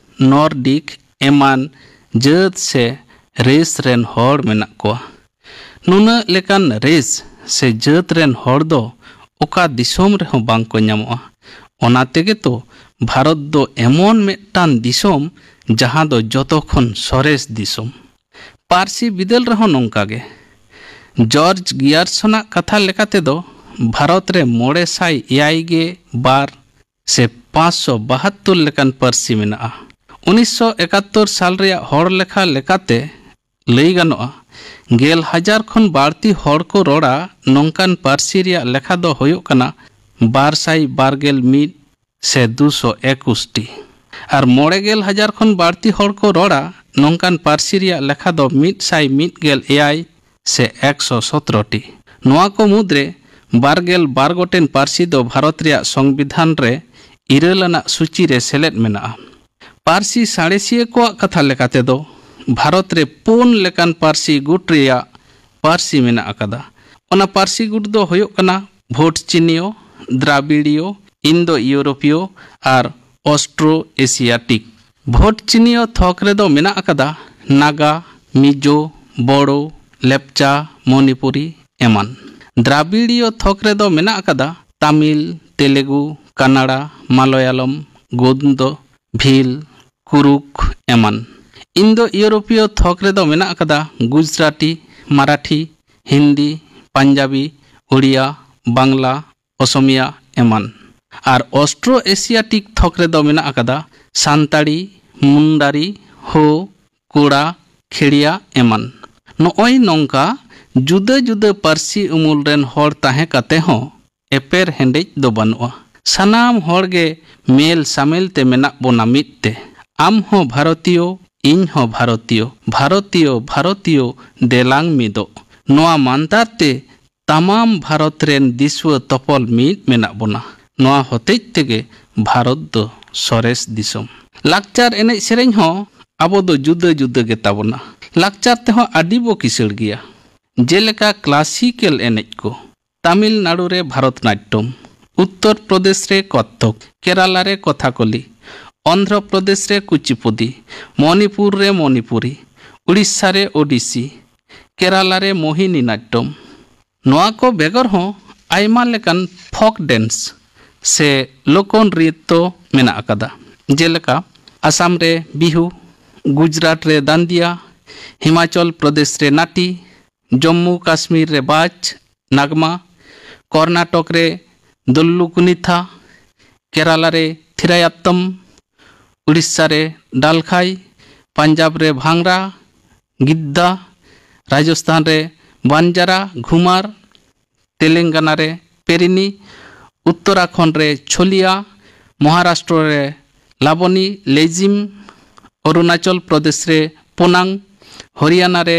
ᱱᱚᱨᱰᱤᱠ ᱮᱢᱟᱱ ᱡᱟᱹᱛ ᱥᱮ ᱨᱮᱥ ᱨᱮᱱ ᱦᱚᱲ ᱢᱮᱱᱟᱜ ᱠᱚᱣᱟ᱾ ᱱᱩᱱᱟᱹᱜ ᱞᱮᱠᱟᱱ ᱨᱮᱥ ᱥᱮ ᱡᱟᱹᱛ ᱨᱮᱱ ᱦᱚᱲ ᱫᱚ ᱚᱠᱟ ᱫᱤᱥᱚᱢ ᱨᱮᱦᱚᱸ ᱵᱟᱝ ᱠᱚ ᱧᱟᱢᱚᱜᱼᱟ᱾ ᱚᱱᱟ ᱛᱮᱜᱮ ᱛᱚ ᱵᱷᱟᱨᱚᱛ ᱫᱚ ᱮᱢᱚᱱ ᱢᱤᱫᱴᱟᱝ ᱫᱤᱥᱚᱢ, ᱡᱟᱦᱟᱸ ᱫᱚ ᱡᱚᱛᱚ ᱠᱷᱚᱱ ᱥᱚᱨᱮᱥ ᱫᱤᱥᱚᱢ᱾ ᱯᱟᱹᱨᱥᱤ ᱵᱤᱫᱟᱹᱞ ᱨᱮᱦᱚᱸ ᱱᱚᱝᱠᱟ ᱜᱮ᱾ ᱡᱚᱨᱡᱽ ᱜᱤᱭᱟᱨᱥᱚᱱᱟᱜ ᱠᱟᱛᱷᱟ ᱞᱮᱠᱟᱛᱮ ᱫᱚ ᱵᱷᱟᱨᱚᱛ ᱨᱮ ᱢᱚᱬᱮ ᱥᱟᱭ ᱮᱭᱟᱭ ᱜᱮ ᱵᱟᱨ ᱥᱮ ᱯᱟᱸᱪᱥᱚ ᱵᱟᱦᱟᱛᱛᱳᱨ ᱞᱮᱠᱟᱱ ᱯᱟᱹᱨᱥᱤ ᱢᱮᱱᱟᱜᱼᱟ᱾ ᱩᱱᱤᱥᱥᱚ ᱮᱠᱟᱛᱛᱳᱨ ᱥᱟᱞ ᱨᱮᱭᱟᱜ ᱦᱚᱲ ᱞᱮᱠᱷᱟ ᱞᱮᱠᱟᱛᱮ ᱞᱟᱹᱭ ᱜᱟᱱᱚᱜᱼᱟ, ᱜᱮᱞ ᱦᱟᱡᱟᱨ ᱠᱷᱚᱱ ᱵᱟᱹᱲᱛᱤ ᱦᱚᱲ ᱠᱚ ᱨᱚᱲᱟ ᱱᱚᱝᱠᱟᱱ ᱯᱟᱹᱨᱥᱤ ᱨᱮᱭᱟᱜ ᱞᱮᱠᱷᱟ ᱫᱚ ᱦᱩᱭᱩᱜ ᱠᱟᱱᱟ ᱵᱟᱨ ᱥᱟᱭ ᱵᱟᱨ ᱜᱮᱞ ᱢᱤᱫ ᱥᱮ ᱫᱩᱥᱚ ᱮᱠᱩᱥ ᱴᱤ᱾ ᱟᱨ ᱢᱚᱬᱮ ᱜᱮᱞ ᱦᱟᱡᱟᱨ ᱠᱷᱚᱱ ᱵᱟᱹᱲᱛᱤ ᱦᱚᱲ ᱠᱚ ᱨᱚᱲᱟ ᱱᱚᱝᱠᱟᱱ ᱯᱟᱹᱨᱥᱤ ᱨᱮᱭᱟᱜ ᱞᱮᱠᱷᱟ ᱫᱚ ᱢᱤᱫ ᱥᱟᱭ ᱢᱤᱫ ᱜᱮᱞ ᱮᱭᱟᱭ ᱥᱮ ᱮᱠᱥᱚ ᱥᱚᱛᱨᱚ ᱴᱤ᱾ ᱱᱚᱣᱟ ᱠᱚ ᱢᱩᱫᱽᱨᱮ ᱵᱟᱨ ᱜᱮᱞ ᱵᱟᱨ ᱜᱚᱴᱮᱱ ᱯᱟᱹᱨᱥᱤ ᱫᱚ ᱵᱷᱟᱨᱚᱛ ᱨᱮᱭᱟᱜ ᱥᱚᱝᱵᱤᱫᱷᱟᱱ ᱨᱮ ᱤᱨᱟᱹᱞ ᱟᱱᱟᱜ ᱥᱩᱪᱤ ᱨᱮ ᱥᱮᱞᱮᱫ ᱢᱮᱱᱟᱜᱼᱟ᱾ ᱯᱟᱹᱨᱥᱤ ᱥᱟᱬᱮᱥᱤᱭᱟᱹ ᱠᱚᱣᱟᱜ ᱠᱟᱛᱷᱟ ᱞᱮᱠᱟ ᱛᱮᱫᱚ, ᱵᱷᱟᱨᱚᱛ ᱨᱮ ᱯᱩᱱ ᱞᱮᱠᱟᱱ ᱯᱟᱹᱨᱥᱤ ᱜᱩᱴ ᱨᱮᱭᱟᱜ ᱯᱟᱹᱨᱥᱤ ᱢᱮᱱᱟᱜ ᱟᱠᱟᱫᱟ᱾ ᱚᱱᱟ ᱯᱟᱹᱨᱥᱤ ᱜᱩᱴ ᱫᱚ ᱦᱩᱭᱩᱜ ᱠᱟᱱᱟ ᱵᱷᱳᱴ ᱪᱤᱱᱤᱭᱚ, ᱫᱨᱟᱵᱤᱲᱤᱭᱚ, ᱤᱱᱫᱳ ᱤᱭᱩᱨᱳᱯᱤᱭᱚ ᱟᱨ ᱚᱥᱴᱨᱳ ᱮᱥᱤᱭᱟᱴᱤᱠ᱾ ᱵᱷᱳᱴ ᱪᱤᱱᱤᱭᱚ ᱛᱷᱚᱠ ᱨᱮᱫᱚ ᱢᱮᱱᱟᱜ ᱟᱠᱟᱫᱟ ᱱᱟᱜᱟ, ᱢᱤᱡᱳ, ᱵᱳᱲᱳ, ᱞᱮᱯᱪᱟ, ᱢᱚᱱᱤᱯᱩᱨᱤ ᱮᱢᱟᱱ᱾ ᱫᱨᱟᱵᱤᱲᱤᱭᱚ ᱛᱷᱚᱠ ᱨᱮᱫᱚ ᱢᱮᱱᱟᱜ ᱟᱠᱟᱫᱟ ᱛᱟᱢᱤᱞ, ᱛᱮᱞᱮᱜᱩ, ᱠᱟᱱᱟᱲᱟ, ᱢᱟᱞᱚᱭᱟᱞᱚᱢ, ᱜᱳᱱᱫᱚ, ᱵᱷᱤᱞ, ᱠᱩᱨᱩᱠ ᱮᱢᱟᱱ᱾ ᱤᱱᱫᱳ ᱤᱭᱩᱨᱳᱯᱤᱭᱚ ᱛᱷᱚᱠ ᱨᱮᱫᱚ ᱢᱮᱱᱟᱜ ᱟᱠᱟᱫᱟ ᱜᱩᱡᱽᱨᱟᱴᱤ, ᱢᱟᱨᱟᱴᱷᱤ, ᱦᱤᱱᱫᱤ, ᱯᱟᱧᱡᱟᱵᱤ, ᱳᱲᱤᱭᱟ, ᱵᱟᱝᱞᱟ, ᱚᱥᱚᱢᱤᱭᱟ ᱮᱢᱟᱱ᱾ ᱟᱨ ᱚᱥᱴᱨᱳ ᱮᱥᱤᱭᱟᱴᱤᱠ ᱛᱷᱚᱠ ᱨᱮᱫᱚ ᱢᱮᱱᱟᱜ ᱟᱠᱟᱫᱟ ᱥᱟᱱᱛᱟᱲᱤ, ᱢᱩᱱᱰᱟᱨᱤ, ᱦᱳ, ᱠᱳᱲᱟ, ᱠᱷᱮᱲᱤᱭᱟ ᱮᱢᱟᱱ᱾ ᱱᱚᱜᱼᱚᱭ ᱱᱚᱝᱠᱟ ᱡᱩᱫᱟᱹ ᱡᱩᱫᱟᱹ ᱯᱟᱹᱨᱥᱤ ᱩᱢᱩᱞ ᱨᱮᱱ ᱦᱚᱲ ᱛᱟᱦᱮᱸ ᱠᱟᱛᱮ ᱦᱚᱸ ᱮᱯᱮᱨ ᱦᱮᱸᱰᱮᱡ ᱫᱚ ᱵᱟᱹᱱᱩᱜᱼᱟ᱾ ᱥᱟᱱᱟᱢ ᱦᱚᱲ ᱜᱮ ᱢᱮᱞ ᱥᱟᱢᱮᱞ ᱛᱮ ᱢᱮᱱᱟᱜ ᱵᱚᱱᱟ ᱢᱤᱫ ᱛᱮ᱾ ᱟᱢ ᱦᱚᱸ ᱵᱷᱟᱨᱚᱛᱤᱭᱚ, ᱤᱧ ᱦᱚᱸ ᱵᱷᱟᱨᱚᱛᱤᱭᱚ, ᱵᱷᱟᱨᱚᱛᱤᱭᱚ, ᱵᱷᱟᱨᱚᱛᱤᱭᱚ, ᱫᱮᱞᱟᱝ ᱢᱤᱫᱚᱜ᱾ ᱱᱚᱣᱟ ᱢᱟᱱᱛᱟᱨ ᱛᱮ ᱛᱟᱢᱟᱢ ᱵᱷᱟᱨᱚᱛ ᱨᱮᱱ ᱫᱤᱥᱩᱣᱟᱹ ᱛᱚᱯᱚᱞ ᱢᱤᱫ ᱢᱮᱱᱟᱜ ᱵᱚᱱᱟ᱾ ᱱᱚᱣᱟ ᱦᱚᱛᱮᱡ ᱛᱮᱜᱮ ᱵᱷᱟᱨᱚᱛ ᱫᱚ ᱥᱚᱨᱮᱥ ᱫᱤᱥᱚᱢ᱾ ᱞᱟᱠᱪᱟᱨ ᱮᱱᱮᱡ ᱥᱮᱨᱮᱧ ᱦᱚᱸ ᱟᱵᱚ ᱫᱚ ᱡᱩᱫᱟᱹ ᱡᱩᱫᱟᱹ ᱜᱮ ᱛᱟᱵᱚᱱᱟ᱾ ᱞᱟᱠᱪᱟᱨ ᱛᱮᱦᱚᱸ ᱟᱹᱰᱤ ᱵᱚ ᱠᱤᱥᱟᱹᱲ ᱜᱮᱭᱟ᱾ ᱡᱮᱞᱮᱠᱟ ᱠᱞᱟᱥᱤᱠᱮᱞ ᱮᱱᱮᱡ ᱠᱚ, ᱛᱟᱢᱤᱞᱱᱟᱲᱩ ᱨᱮ ᱵᱷᱟᱨᱚᱛᱱᱟᱴᱴᱚᱢ, ᱩᱛᱛᱚᱨ ᱯᱨᱚᱫᱮᱥ ᱨᱮ ᱠᱚᱛᱷᱚᱠ, ᱠᱮᱨᱟᱞᱟ ᱨᱮ ᱠᱚᱛᱷᱟᱠᱚᱞᱤ, ᱚᱱᱫᱷᱨᱚ ᱯᱨᱚᱫᱮᱥ ᱨᱮ ᱠᱩᱪᱤᱯᱩᱫᱤ, ᱢᱚᱱᱤᱯᱩᱨ ᱨᱮ ᱢᱚᱱᱤᱯᱩᱨᱤ, ᱩᱲᱤᱥᱥᱟ ᱨᱮ ᱳᱰᱤᱥᱤ, ᱠᱮᱨᱟᱞᱟ ᱨᱮ ᱢᱳᱦᱤᱱᱤ ᱱᱟᱴᱴᱚᱢ᱾ ᱱᱚᱣᱟ ᱠᱚ ᱵᱮᱜᱚᱨ ᱦᱚᱸ ᱟᱭᱢᱟ ᱞᱮᱠᱟᱱ ᱯᱷᱳᱠ ᱰᱮᱱᱥ ᱥᱮ ᱞᱳᱠᱚ ᱱᱨᱤᱛᱛᱚ ᱢᱮᱱᱟᱜ ᱟᱠᱟᱫᱟ, ᱡᱮᱞᱮᱠᱟ ᱟᱥᱟᱢ ᱨᱮ ᱵᱤᱦᱩ, ᱜᱩᱡᱽᱨᱟᱴ ᱨᱮ ᱫᱟᱱᱫᱤᱭᱟ, ᱦᱤᱢᱟᱪᱚᱞ ᱯᱨᱚᱫᱮᱥ ᱨᱮ ᱱᱟᱴᱤ, ᱡᱚᱢᱢᱩ ᱠᱟᱥᱢᱤᱨ ᱨᱮ ᱵᱟᱪ, ᱱᱟᱜᱽᱢᱟ, ᱠᱚᱨᱱᱟᱴᱚᱠ ᱨᱮ ᱫᱚᱞᱞᱩᱠᱩᱱᱤᱛᱷᱟ, ᱠᱮᱨᱟᱞᱟ ᱨᱮ ᱛᱷᱤᱨᱟᱭᱟᱛᱛᱚᱢ, ᱩᱲᱤᱥᱥᱟ ᱨᱮ ᱰᱟᱞᱠᱷᱟᱭ, ᱯᱟᱧᱡᱟᱵᱽ ᱨᱮ ᱵᱷᱟᱝᱨᱟ, ᱜᱤᱫᱽᱫᱟ, ᱨᱟᱡᱚᱥᱛᱷᱟᱱ ᱨᱮ ᱵᱟᱱᱡᱟᱨᱟ, ᱜᱷᱩᱢᱟᱨ, ᱛᱮᱞᱮᱝᱜᱟᱱᱟ ᱨᱮ ᱯᱮᱨᱤᱱᱤ, ᱩᱛᱛᱚᱨᱟᱠᱷᱚᱸᱰ ᱨᱮ ᱪᱷᱚᱞᱤᱭᱟ, ᱢᱚᱦᱟᱨᱟᱥᱴᱨᱚ ᱨᱮ ᱞᱟᱵᱚᱱᱤ, ᱞᱮᱡᱤᱢ, ᱚᱨᱩᱱᱟᱪᱚᱞ ᱯᱨᱚᱫᱮᱥ ᱨᱮ ᱯᱳᱱᱟᱝ, ᱦᱚᱨᱤᱭᱟᱱᱟ ᱨᱮ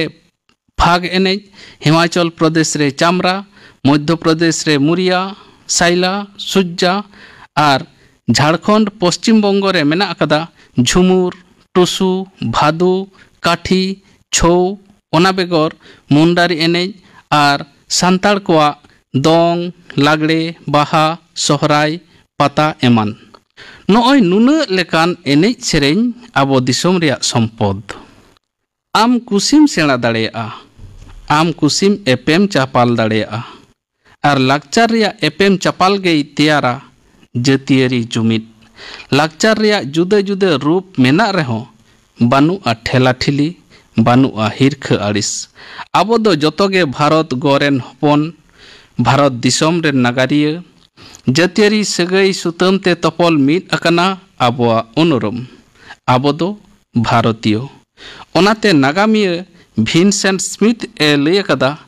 ᱯᱷᱟᱜᱽ ᱮᱱᱮᱡ, ᱦᱤᱢᱟᱪᱚᱞ ᱯᱨᱚᱫᱮᱥ ᱨᱮ ᱪᱟᱢᱨᱟ, ᱢᱚᱫᱽᱫᱷᱚ ᱯᱨᱚᱫᱮᱥ ᱨᱮ ᱢᱩᱨᱤᱭᱟ, ᱥᱟᱭᱞᱟ, ᱥᱩᱡᱡᱟ ᱟᱨ ᱡᱷᱟᱲᱠᱷᱚᱸᱰ ᱯᱚᱥᱪᱤᱢ ᱵᱚᱝᱜᱚ ᱨᱮ ᱢᱮᱱᱟᱜ ᱟᱠᱟᱫᱟ ᱡᱷᱩᱢᱩᱨ, ᱴᱩᱥᱩ, ᱵᱷᱟᱫᱩ, ᱠᱟᱴᱷᱤ, ᱪᱷᱳᱣ, ᱚᱱᱟ ᱵᱮᱜᱚᱨ ᱢᱩᱱᱰᱟᱨᱤ ᱮᱱᱮᱡ ᱟᱨ ᱥᱟᱱᱛᱟᱲ ᱠᱚᱣᱟᱜ ᱫᱚᱝ, ᱞᱟᱜᱽᱲᱮ, ᱵᱟᱦᱟ, ᱥᱚᱦᱨᱟᱭ, ᱯᱟᱛᱟ ᱮᱢᱟᱱ᱾ ᱱᱚᱜᱼᱚᱭ ᱱᱩᱱᱟᱹᱜ ᱞᱮᱠᱟᱱ ᱮᱱᱮᱡ ᱥᱮᱨᱮᱧ ᱟᱵᱚ ᱫᱤᱥᱚᱢ ᱨᱮᱭᱟᱜ ᱥᱚᱢᱯᱚᱫ᱾ ᱟᱢ ᱠᱩᱥᱤᱢ ᱥᱮᱬᱟ ᱫᱟᱲᱮᱭᱟᱜᱼᱟ, ᱟᱢ ᱠᱩᱥᱤᱢ ᱮᱯᱮᱢ ᱪᱟᱯᱟᱞ ᱫᱟᱲᱮᱭᱟᱜᱼᱟ᱾ ᱟᱨ ᱞᱟᱠᱪᱟᱨ ᱨᱮᱭᱟᱜ ᱮᱯᱮᱢ ᱪᱟᱯᱟᱞ ᱜᱮᱭ ᱛᱮᱭᱟᱨᱟ ᱡᱟᱹᱛᱤᱭᱟᱹᱨᱤ ᱡᱩᱢᱤᱫ᱾ ᱞᱟᱠᱪᱟᱨ ᱨᱮᱭᱟᱜ ᱡᱩᱫᱟᱹ ᱡᱩᱫᱟᱹ ᱨᱩᱯ ᱢᱮᱱᱟᱜ ᱨᱮᱦᱚᱸ, ᱵᱟᱹᱱᱩᱜᱼᱟ ᱴᱷᱮᱞᱟ ᱴᱷᱤᱞᱤ, ᱵᱟᱹᱱᱩᱜᱼᱟ ᱦᱤᱨᱠᱷᱟᱹ ᱟᱹᱲᱤᱥ᱾ ᱟᱵᱚ ᱫᱚ ᱡᱚᱛᱚ ᱜᱮ ᱵᱷᱟᱨᱚᱛ ᱜᱚ ᱨᱮᱱ ᱦᱚᱯᱚᱱ, ᱵᱷᱟᱨᱚᱛ ᱫᱤᱥᱚᱢ ᱨᱮᱱ ᱱᱟᱜᱟᱨᱤᱭᱟᱹ᱾ ᱡᱟᱹᱛᱤᱭᱟᱹᱨᱤ ᱥᱟᱹᱜᱟᱹᱭ ᱥᱩᱛᱟᱹᱢ ᱛᱮ ᱛᱚᱯᱚᱞ ᱢᱤᱫ ᱟᱠᱟᱱᱟ ᱟᱵᱚᱣᱟᱜ ᱩᱱᱩᱨᱩᱢ᱾ ᱟᱵᱚ ᱫᱚ ᱵᱷᱟᱨᱚᱛᱤᱭᱚ᱾ ᱚᱱᱟᱛᱮ ᱱᱟᱜᱟᱢᱤᱭᱟᱹ ᱵᱷᱤᱱᱥᱮᱱᱴ ᱥᱢᱤᱛᱷ ᱮ ᱞᱟᱹᱭ ᱟᱠᱟᱫᱟ,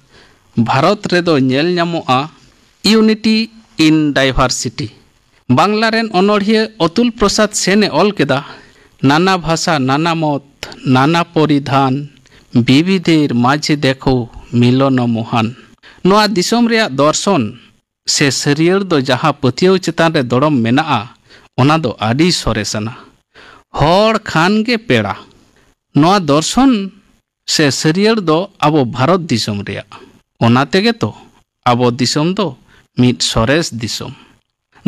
ᱵᱷᱟᱨᱚᱛ ᱨᱮᱫᱚ ᱧᱮᱞ ᱧᱟᱢᱚᱜᱼᱟ unity in diversity᱾ ᱵᱟᱝᱞᱟ ᱨᱮᱱ ᱚᱱᱚᱬᱦᱤᱭᱟᱹ ᱚᱛᱩᱞ ᱯᱨᱚᱥᱟᱫᱽ ᱥᱮᱱ ᱮ ᱚᱞ ᱠᱮᱫᱟ, ᱱᱟᱱᱟ ᱵᱷᱟᱥᱟ, ᱱᱟᱱᱟ ᱢᱚᱛ, ᱱᱟᱱᱟ ᱯᱚᱨᱤᱫᱷᱟᱱ, ᱵᱤᱵᱤᱫᱷᱮᱨ ᱢᱟᱡᱷᱮ ᱫᱮᱠᱷᱳ ᱢᱤᱞᱚᱱ ᱢᱚᱦᱟᱱ᱾ ᱱᱚᱣᱟ ᱫᱤᱥᱚᱢ ᱨᱮᱭᱟᱜ ᱫᱚᱨᱥᱚᱱ ᱥᱮ ᱥᱟᱹᱨᱭᱟᱹᱲ ᱫᱚ ᱡᱟᱦᱟᱸ ᱯᱟᱹᱛᱭᱟᱹᱣ ᱪᱮᱛᱟᱱ ᱨᱮ ᱫᱚᱲᱚᱢ ᱢᱮᱱᱟᱜᱼᱟ, ᱚᱱᱟ ᱫᱚ ᱟᱹᱰᱤ ᱥᱚᱨᱮᱥ ᱟᱱᱟ᱾ ᱦᱚᱲ ᱠᱷᱟᱱ ᱜᱮ ᱯᱮᱲᱟ᱾ ᱱᱚᱣᱟ ᱫᱚᱨᱥᱚᱱ ᱥᱮ ᱥᱟᱹᱨᱭᱟᱹᱲ ᱫᱚ ᱟᱵᱚ ᱵᱷᱟᱨᱚᱛ ᱫᱤᱥᱚᱢ ᱨᱮᱭᱟᱜ᱾ ᱚᱱᱟ ᱛᱮᱜᱮ ᱛᱚ ᱟᱵᱚ ᱫᱤᱥᱚᱢ ᱫᱚ ᱢᱤᱫ ᱥᱚᱨᱮᱥ ᱫᱤᱥᱚᱢ᱾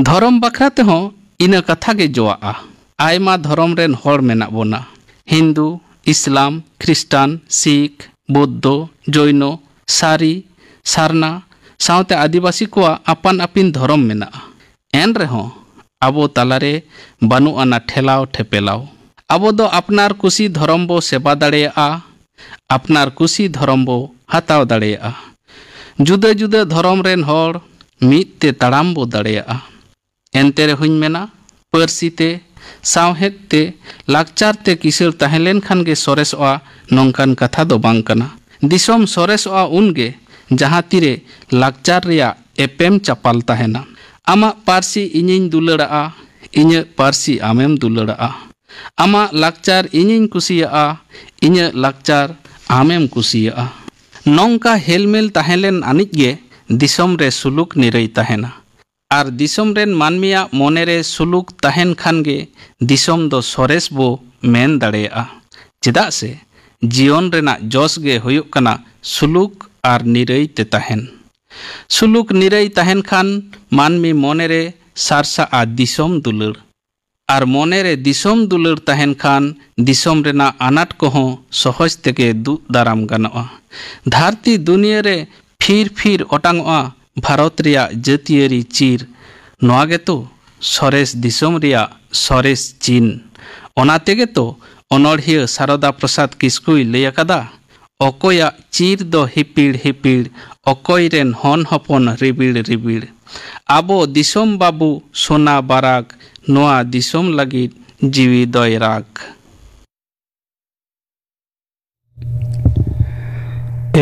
ᱫᱷᱚᱨᱚᱢ ᱵᱟᱠᱷᱨᱟ ᱛᱮᱦᱚᱸ ᱤᱱᱟᱹ ᱠᱟᱛᱷᱟ ᱜᱮ ᱡᱚᱣᱟᱜᱼᱟ᱾ ᱟᱭᱢᱟ ᱫᱷᱚᱨᱚᱢ ᱨᱮᱱ ᱦᱚᱲ ᱢᱮᱱᱟᱜ ᱵᱚᱱᱟ᱾ ᱦᱤᱱᱫᱩ, ᱤᱥᱞᱟᱢ, ᱠᱷᱨᱤᱥᱴᱟᱱ, ᱥᱤᱠᱷ, ᱵᱳᱫᱽᱫᱷᱚ, ᱡᱳᱭᱱᱚ, ᱥᱟᱨᱤ, ᱥᱟᱨᱱᱟ, ᱥᱟᱶᱛᱮ ᱟᱹᱫᱤᱵᱟᱹᱥᱤ ᱠᱚᱣᱟᱜ ᱟᱯᱟᱱ ᱟᱹᱯᱤᱱ ᱫᱷᱚᱨᱚᱢ ᱢᱮᱱᱟᱜᱼᱟ᱾ ᱮᱱ ᱨᱮᱦᱚᱸ ᱟᱵᱚ ᱛᱟᱞᱟᱨᱮ ᱵᱟᱹᱱᱩᱜ ᱟᱱᱟ ᱴᱷᱮᱞᱟᱣ ᱴᱷᱮᱯᱮᱞᱟᱣ᱾ ᱟᱵᱚ ᱫᱚ ᱟᱯᱱᱟᱨ ᱠᱩᱥᱤ ᱫᱷᱚᱨᱚᱢ ᱵᱚ ᱥᱮᱵᱟ ᱫᱟᱲᱮᱭᱟᱜᱼᱟ, ᱟᱯᱱᱟᱨ ᱠᱩᱥᱤ ᱫᱷᱚᱨᱚᱢ ᱵᱚ ᱦᱟᱛᱟᱣ ᱫᱟᱲᱮᱭᱟᱜᱼᱟ᱾ ᱡᱩᱫᱟᱹ ᱡᱩᱫᱟᱹ ᱫᱷᱚᱨᱚᱢ ᱨᱮᱱ ᱦᱚᱲ ᱢᱤᱫ ᱛᱮ ᱛᱟᱲᱟᱢ ᱵᱚ ᱫᱟᱲᱮᱭᱟᱜᱼᱟ᱾ ᱮᱱᱛᱮ ᱨᱮᱦᱚᱸᱧ ᱢᱮᱱᱟ, ᱯᱟᱹᱨᱥᱤ ᱛᱮ, ᱥᱟᱶᱦᱮᱫ ᱛᱮ, ᱞᱟᱠᱪᱟᱨ ᱛᱮ ᱠᱤᱥᱟᱹᱬ ᱛᱟᱦᱮᱸ ᱞᱮᱱᱠᱷᱟᱱ ᱜᱮ ᱥᱚᱨᱮᱥᱚᱜᱼᱟ, ᱱᱚᱝᱠᱟᱱ ᱠᱟᱛᱷᱟ ᱫᱚ ᱵᱟᱝ ᱠᱟᱱᱟ᱾ ᱫᱤᱥᱚᱢ ᱥᱚᱨᱮᱥᱚᱜᱼᱟ ᱩᱱᱜᱮ, ᱡᱟᱦᱟᱸ ᱛᱤᱨᱮ ᱞᱟᱠᱪᱟᱨ ᱨᱮᱭᱟᱜ ᱮᱯᱮᱢ ᱪᱟᱯᱟᱞ ᱛᱟᱦᱮᱱᱟ᱾ ᱟᱢᱟᱜ ᱯᱟᱹᱨᱥᱤ ᱤᱧᱤᱧ ᱫᱩᱞᱟᱹᱲᱟᱜᱼᱟ, ᱤᱧᱟᱹᱜ ᱯᱟᱹᱨᱥᱤ ᱟᱢᱮᱢ ᱫᱩᱞᱟᱹᱲᱟᱜᱼᱟ᱾ ᱟᱢᱟᱜ ᱞᱟᱠᱪᱟᱨ ᱤᱧᱤᱧ ᱠᱩᱥᱤᱭᱟᱜᱼᱟ, ᱤᱧᱟᱹᱜ ᱞᱟᱠᱪᱟᱨ ᱟᱢᱮᱢ ᱠᱩᱥᱤᱭᱟᱜᱼᱟ᱾ ᱱᱚᱝᱠᱟ ᱦᱮᱞᱢᱮᱞ ᱛᱟᱦᱮᱸ ᱞᱮᱱ ᱟᱹᱱᱤᱡ ᱜᱮ ᱫᱤᱥᱚᱢ ᱨᱮ ᱥᱩᱞᱩᱠ ᱱᱤᱨᱟᱹᱭ ᱛᱟᱦᱮᱱᱟ᱾ ᱟᱨ ᱫᱤᱥᱚᱢ ᱨᱮᱱ ᱢᱟᱹᱱᱢᱤᱭᱟᱜ ᱢᱚᱱᱮ ᱨᱮ ᱥᱩᱞᱩᱠ ᱛᱟᱦᱮᱱ ᱠᱷᱟᱱ ᱜᱮ ᱫᱤᱥᱚᱢ ᱫᱚ ᱥᱚᱨᱮᱥ ᱵᱚ ᱢᱮᱱ ᱫᱟᱲᱮᱭᱟᱜᱼᱟ᱾ ᱪᱮᱫᱟᱜ ᱥᱮ ᱡᱤᱭᱚᱱ ᱨᱮᱱᱟᱜ ᱡᱚᱥ ᱜᱮ ᱦᱩᱭᱩᱜ ᱠᱟᱱᱟ ᱥᱩᱞᱩᱠ ᱟᱨ ᱱᱤᱨᱟᱹᱭ ᱛᱮ ᱛᱟᱦᱮᱱ᱾ ᱥᱩᱞᱩᱠ ᱱᱤᱨᱟᱹᱭ ᱛᱟᱦᱮᱱ ᱠᱷᱟᱱ ᱢᱟᱹᱱᱢᱤ ᱢᱚᱱᱮ ᱨᱮ ᱥᱟᱨᱥᱟᱜᱼᱟ ᱫᱤᱥᱚᱢ ᱫᱩᱞᱟᱹᱲ᱾ ᱟᱨ ᱢᱚᱱᱮ ᱨᱮ ᱫᱤᱥᱚᱢ ᱫᱩᱞᱟᱹᱲ ᱛᱟᱦᱮᱱ ᱠᱷᱟᱱ ᱫᱤᱥᱚᱢ ᱨᱮᱱᱟᱜ ᱟᱱᱟᱴ ᱠᱚᱦᱚᱸ ᱥᱚᱦᱚᱡᱽ ᱛᱮᱜᱮ ᱫᱩᱜ ᱫᱟᱨᱟᱢ ᱜᱟᱱᱚᱜᱼᱟ᱾ ᱫᱷᱟᱹᱨᱛᱤ ᱫᱩᱱᱤᱭᱟᱹ ᱨᱮ ᱯᱷᱤᱨ ᱯᱷᱤᱨ ᱚᱴᱟᱝᱚᱜᱼᱟ ᱵᱷᱟᱨᱚᱛ ᱨᱮᱭᱟᱜ ᱡᱟᱹᱛᱤᱭᱟᱹᱨᱤ ᱪᱤᱨ᱾ ᱱᱚᱣᱟ ᱜᱮᱛᱚ ᱥᱚᱨᱮᱥ ᱫᱤᱥᱚᱢ ᱨᱮᱭᱟᱜ ᱥᱚᱨᱮᱥ ᱪᱤᱱ᱾ ᱚᱱᱟ ᱛᱮᱜᱮ ᱛᱚ ᱚᱱᱚᱬᱦᱤᱭᱟᱹ ᱥᱟᱨᱚᱫᱟ ᱯᱨᱚᱥᱟᱫᱽ ᱠᱤᱥᱠᱩᱭ ᱞᱟᱹᱭ ᱟᱠᱟᱫᱟ, ᱚᱠᱚᱭᱟᱜ ᱪᱤᱨ ᱫᱚ ᱦᱤᱯᱤᱲ ᱦᱤᱯᱤᱲ, ᱚᱠᱚᱭ ᱨᱮᱱ ᱦᱚᱱ ᱦᱚᱯᱚᱱ ᱨᱤᱵᱤᱲ ᱨᱤᱵᱤᱲ᱾ ᱟᱵᱚ ᱫᱤᱥᱚᱢ ᱵᱟᱹᱵᱩ ᱥᱳᱱᱟ ᱵᱟᱨᱟᱠ, ᱱᱚᱣᱟ ᱫᱤᱥᱚᱢ ᱞᱟᱹᱜᱤᱫ ᱡᱤᱣᱤ ᱫᱚᱭ ᱨᱟᱠ᱾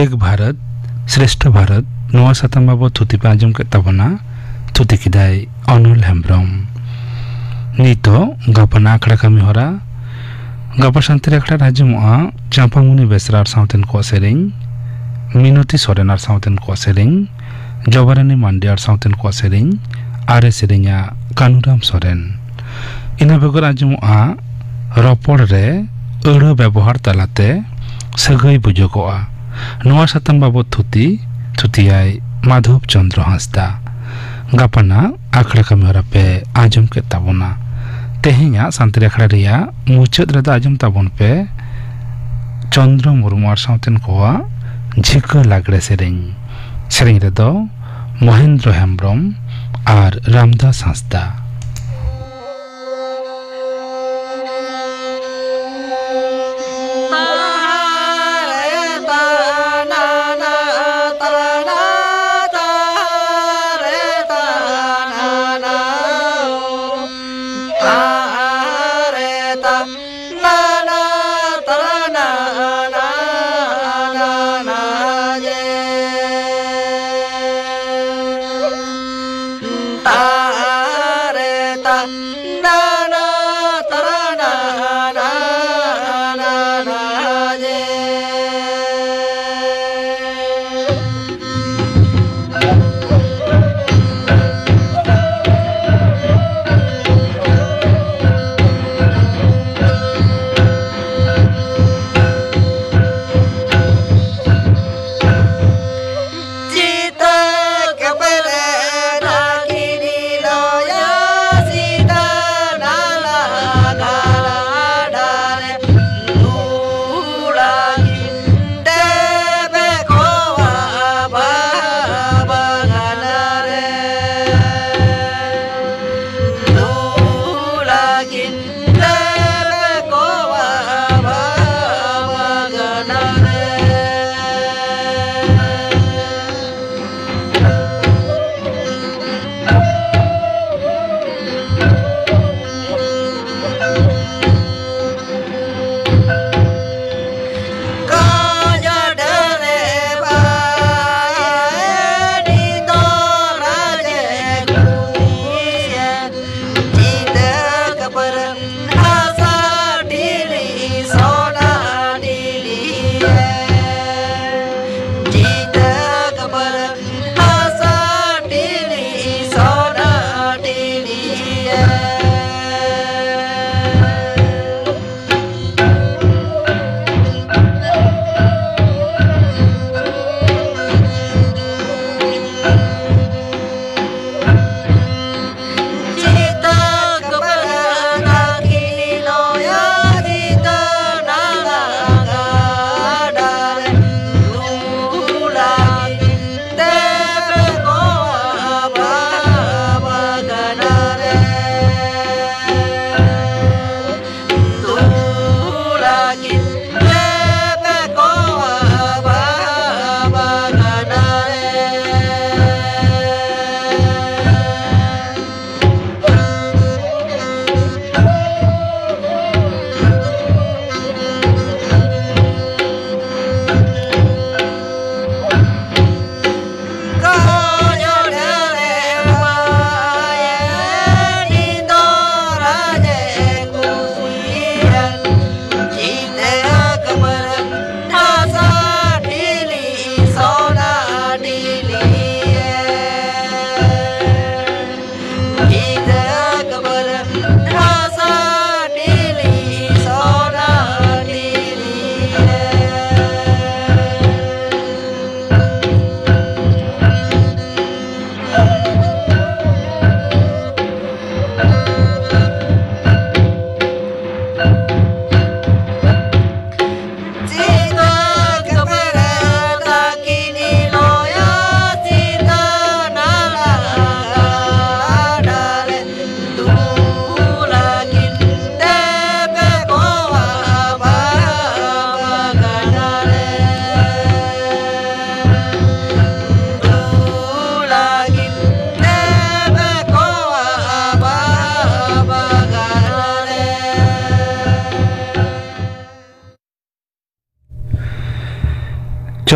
ᱮᱠ ᱵᱷᱟᱨᱚᱛ ᱥᱨᱮᱥᱴᱷᱚ ᱵᱷᱟᱨᱚᱛ, ᱱᱚᱣᱟ ᱥᱟᱛᱟᱢ ᱵᱟᱵᱚᱫ ᱛᱷᱩᱛᱤ ᱯᱮ ᱟᱸᱡᱚᱢ ᱠᱮᱫ ᱛᱟᱵᱚᱱᱟ᱾ ᱛᱷᱩᱛᱤ ᱠᱮᱫᱟᱭ ᱚᱱᱚᱞ ᱦᱮᱢᱵᱨᱚᱢ᱾ ᱱᱤᱛᱚᱜ ᱜᱟᱯᱟᱱᱟᱜ ᱟᱠᱷᱲᱟ ᱠᱟᱹᱢᱤ ᱦᱚᱨᱟ᱾ ᱜᱟᱯᱟ ᱥᱟᱱᱛᱟᱲᱤ ᱟᱠᱷᱲᱟ ᱨᱮ ᱟᱸᱡᱚᱢᱚᱜᱼᱟ ᱪᱟᱸᱯᱟᱢᱩᱱᱤ ᱵᱮᱥᱨᱟ ᱟᱨ ᱥᱟᱶᱛᱮᱱ ᱠᱚᱣᱟᱜ ᱥᱮᱨᱮᱧ, ᱢᱤᱱᱚᱛᱤ ᱥᱚᱨᱮᱱ ᱟᱨ ᱥᱟᱶᱛᱮᱱ ᱠᱚᱣᱟᱜ ᱥᱮᱨᱮᱧ, ᱡᱚᱵᱟᱨᱟᱱᱤ ᱢᱟᱱᱰᱤ ᱟᱨ ᱥᱟᱶᱛᱮᱱ ᱠᱚᱣᱟᱜ ᱥᱮᱨᱮᱧ, ᱟᱨᱮ ᱥᱮᱨᱮᱧᱟ ᱠᱟᱱᱩᱨᱟᱢ ᱥᱚᱨᱮᱱ᱾ ᱤᱱᱟᱹ ᱵᱮᱜᱚᱨ ᱟᱸᱡᱚᱢᱚᱜᱼᱟ ᱨᱚᱯᱚᱲ ᱨᱮ ᱟᱹᱲᱟᱹ ᱵᱮᱵᱚᱦᱟᱨ ᱛᱟᱞᱟᱛᱮ ᱥᱟᱹᱜᱟᱹᱭ ᱵᱩᱡᱚᱜᱚᱜᱼᱟ᱾ ᱱᱚᱣᱟ ᱥᱟᱛᱟᱢ ᱵᱟᱵᱚᱫ ᱛᱷᱩᱛᱤ, ᱛᱷᱩᱛᱤᱭᱟᱭ ᱢᱟᱫᱷᱚᱵ ᱪᱚᱸᱫᱽᱨᱚ ᱦᱟᱸᱥᱫᱟ᱾ ᱜᱟᱯᱟᱱᱟᱜ ᱟᱠᱷᱲᱟ ᱠᱟᱹᱢᱤ ᱦᱚᱨᱟ ᱯᱮ ᱟᱸᱡᱚᱢ ᱠᱮᱫ ᱛᱟᱵᱚᱱᱟ᱾ ᱛᱮᱦᱮᱧᱟᱜ ᱥᱟᱱᱛᱟᱲᱤ ᱟᱠᱷᱲᱟ ᱨᱮᱭᱟᱜ ᱢᱩᱪᱟᱹᱫ ᱨᱮᱫᱚ ᱟᱸᱡᱚᱢ ᱛᱟᱵᱚᱱ ᱯᱮ ᱪᱚᱸᱫᱽᱨᱚ ᱢᱩᱨᱢᱩ ᱟᱨ ᱥᱟᱶᱛᱮᱱ ᱠᱚᱣᱟᱜ ᱡᱷᱤᱠᱟᱹ ᱞᱟᱜᱽᱲᱮ ᱥᱮᱨᱮᱧ᱾ ᱥᱮᱨᱮᱧ ᱨᱮᱫᱚ ᱢᱚᱦᱮᱱᱫᱨᱚ ᱦᱮᱢᱵᱨᱚᱢ ᱟᱨ ᱨᱟᱢᱫᱟᱥ ᱦᱟᱸᱥᱫᱟ᱾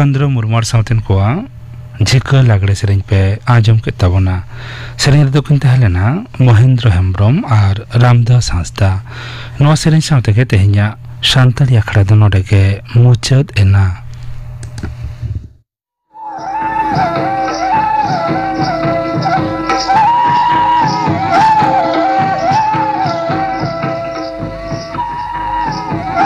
ᱪᱚᱱᱫᱨᱚ ᱢᱩᱨᱢᱩ ᱟᱨ ᱥᱟᱶᱛᱮᱱ ᱠᱚᱣᱟᱜ ᱡᱷᱤᱠᱟᱹ ᱞᱟᱜᱽᱲᱮ ᱥᱮᱨᱮᱧ ᱯᱮ ᱟᱸᱡᱚᱢ ᱠᱮᱫ ᱛᱟᱵᱚᱱᱟ᱾ ᱥᱮᱨᱮᱧ ᱨᱮᱫᱚ ᱠᱤᱱ ᱛᱟᱦᱮᱸ ᱞᱮᱱᱟ ᱢᱚᱦᱮᱱᱫᱨᱚ ᱦᱮᱢᱵᱨᱚᱢ ᱟᱨ ᱨᱟᱢᱫᱟᱥ ᱦᱟᱸᱥᱫᱟ᱾ ᱱᱚᱣᱟ ᱥᱮᱨᱮᱧ ᱥᱟᱶ ᱛᱮᱜᱮ ᱛᱮᱦᱮᱧᱟᱜ ᱥᱟᱱᱛᱟᱲᱤ ᱟᱠᱷᱲᱟ ᱫᱚ ᱱᱚᱰᱮ ᱜᱮ ᱢᱩᱪᱟᱹᱫ ᱮᱱᱟ᱾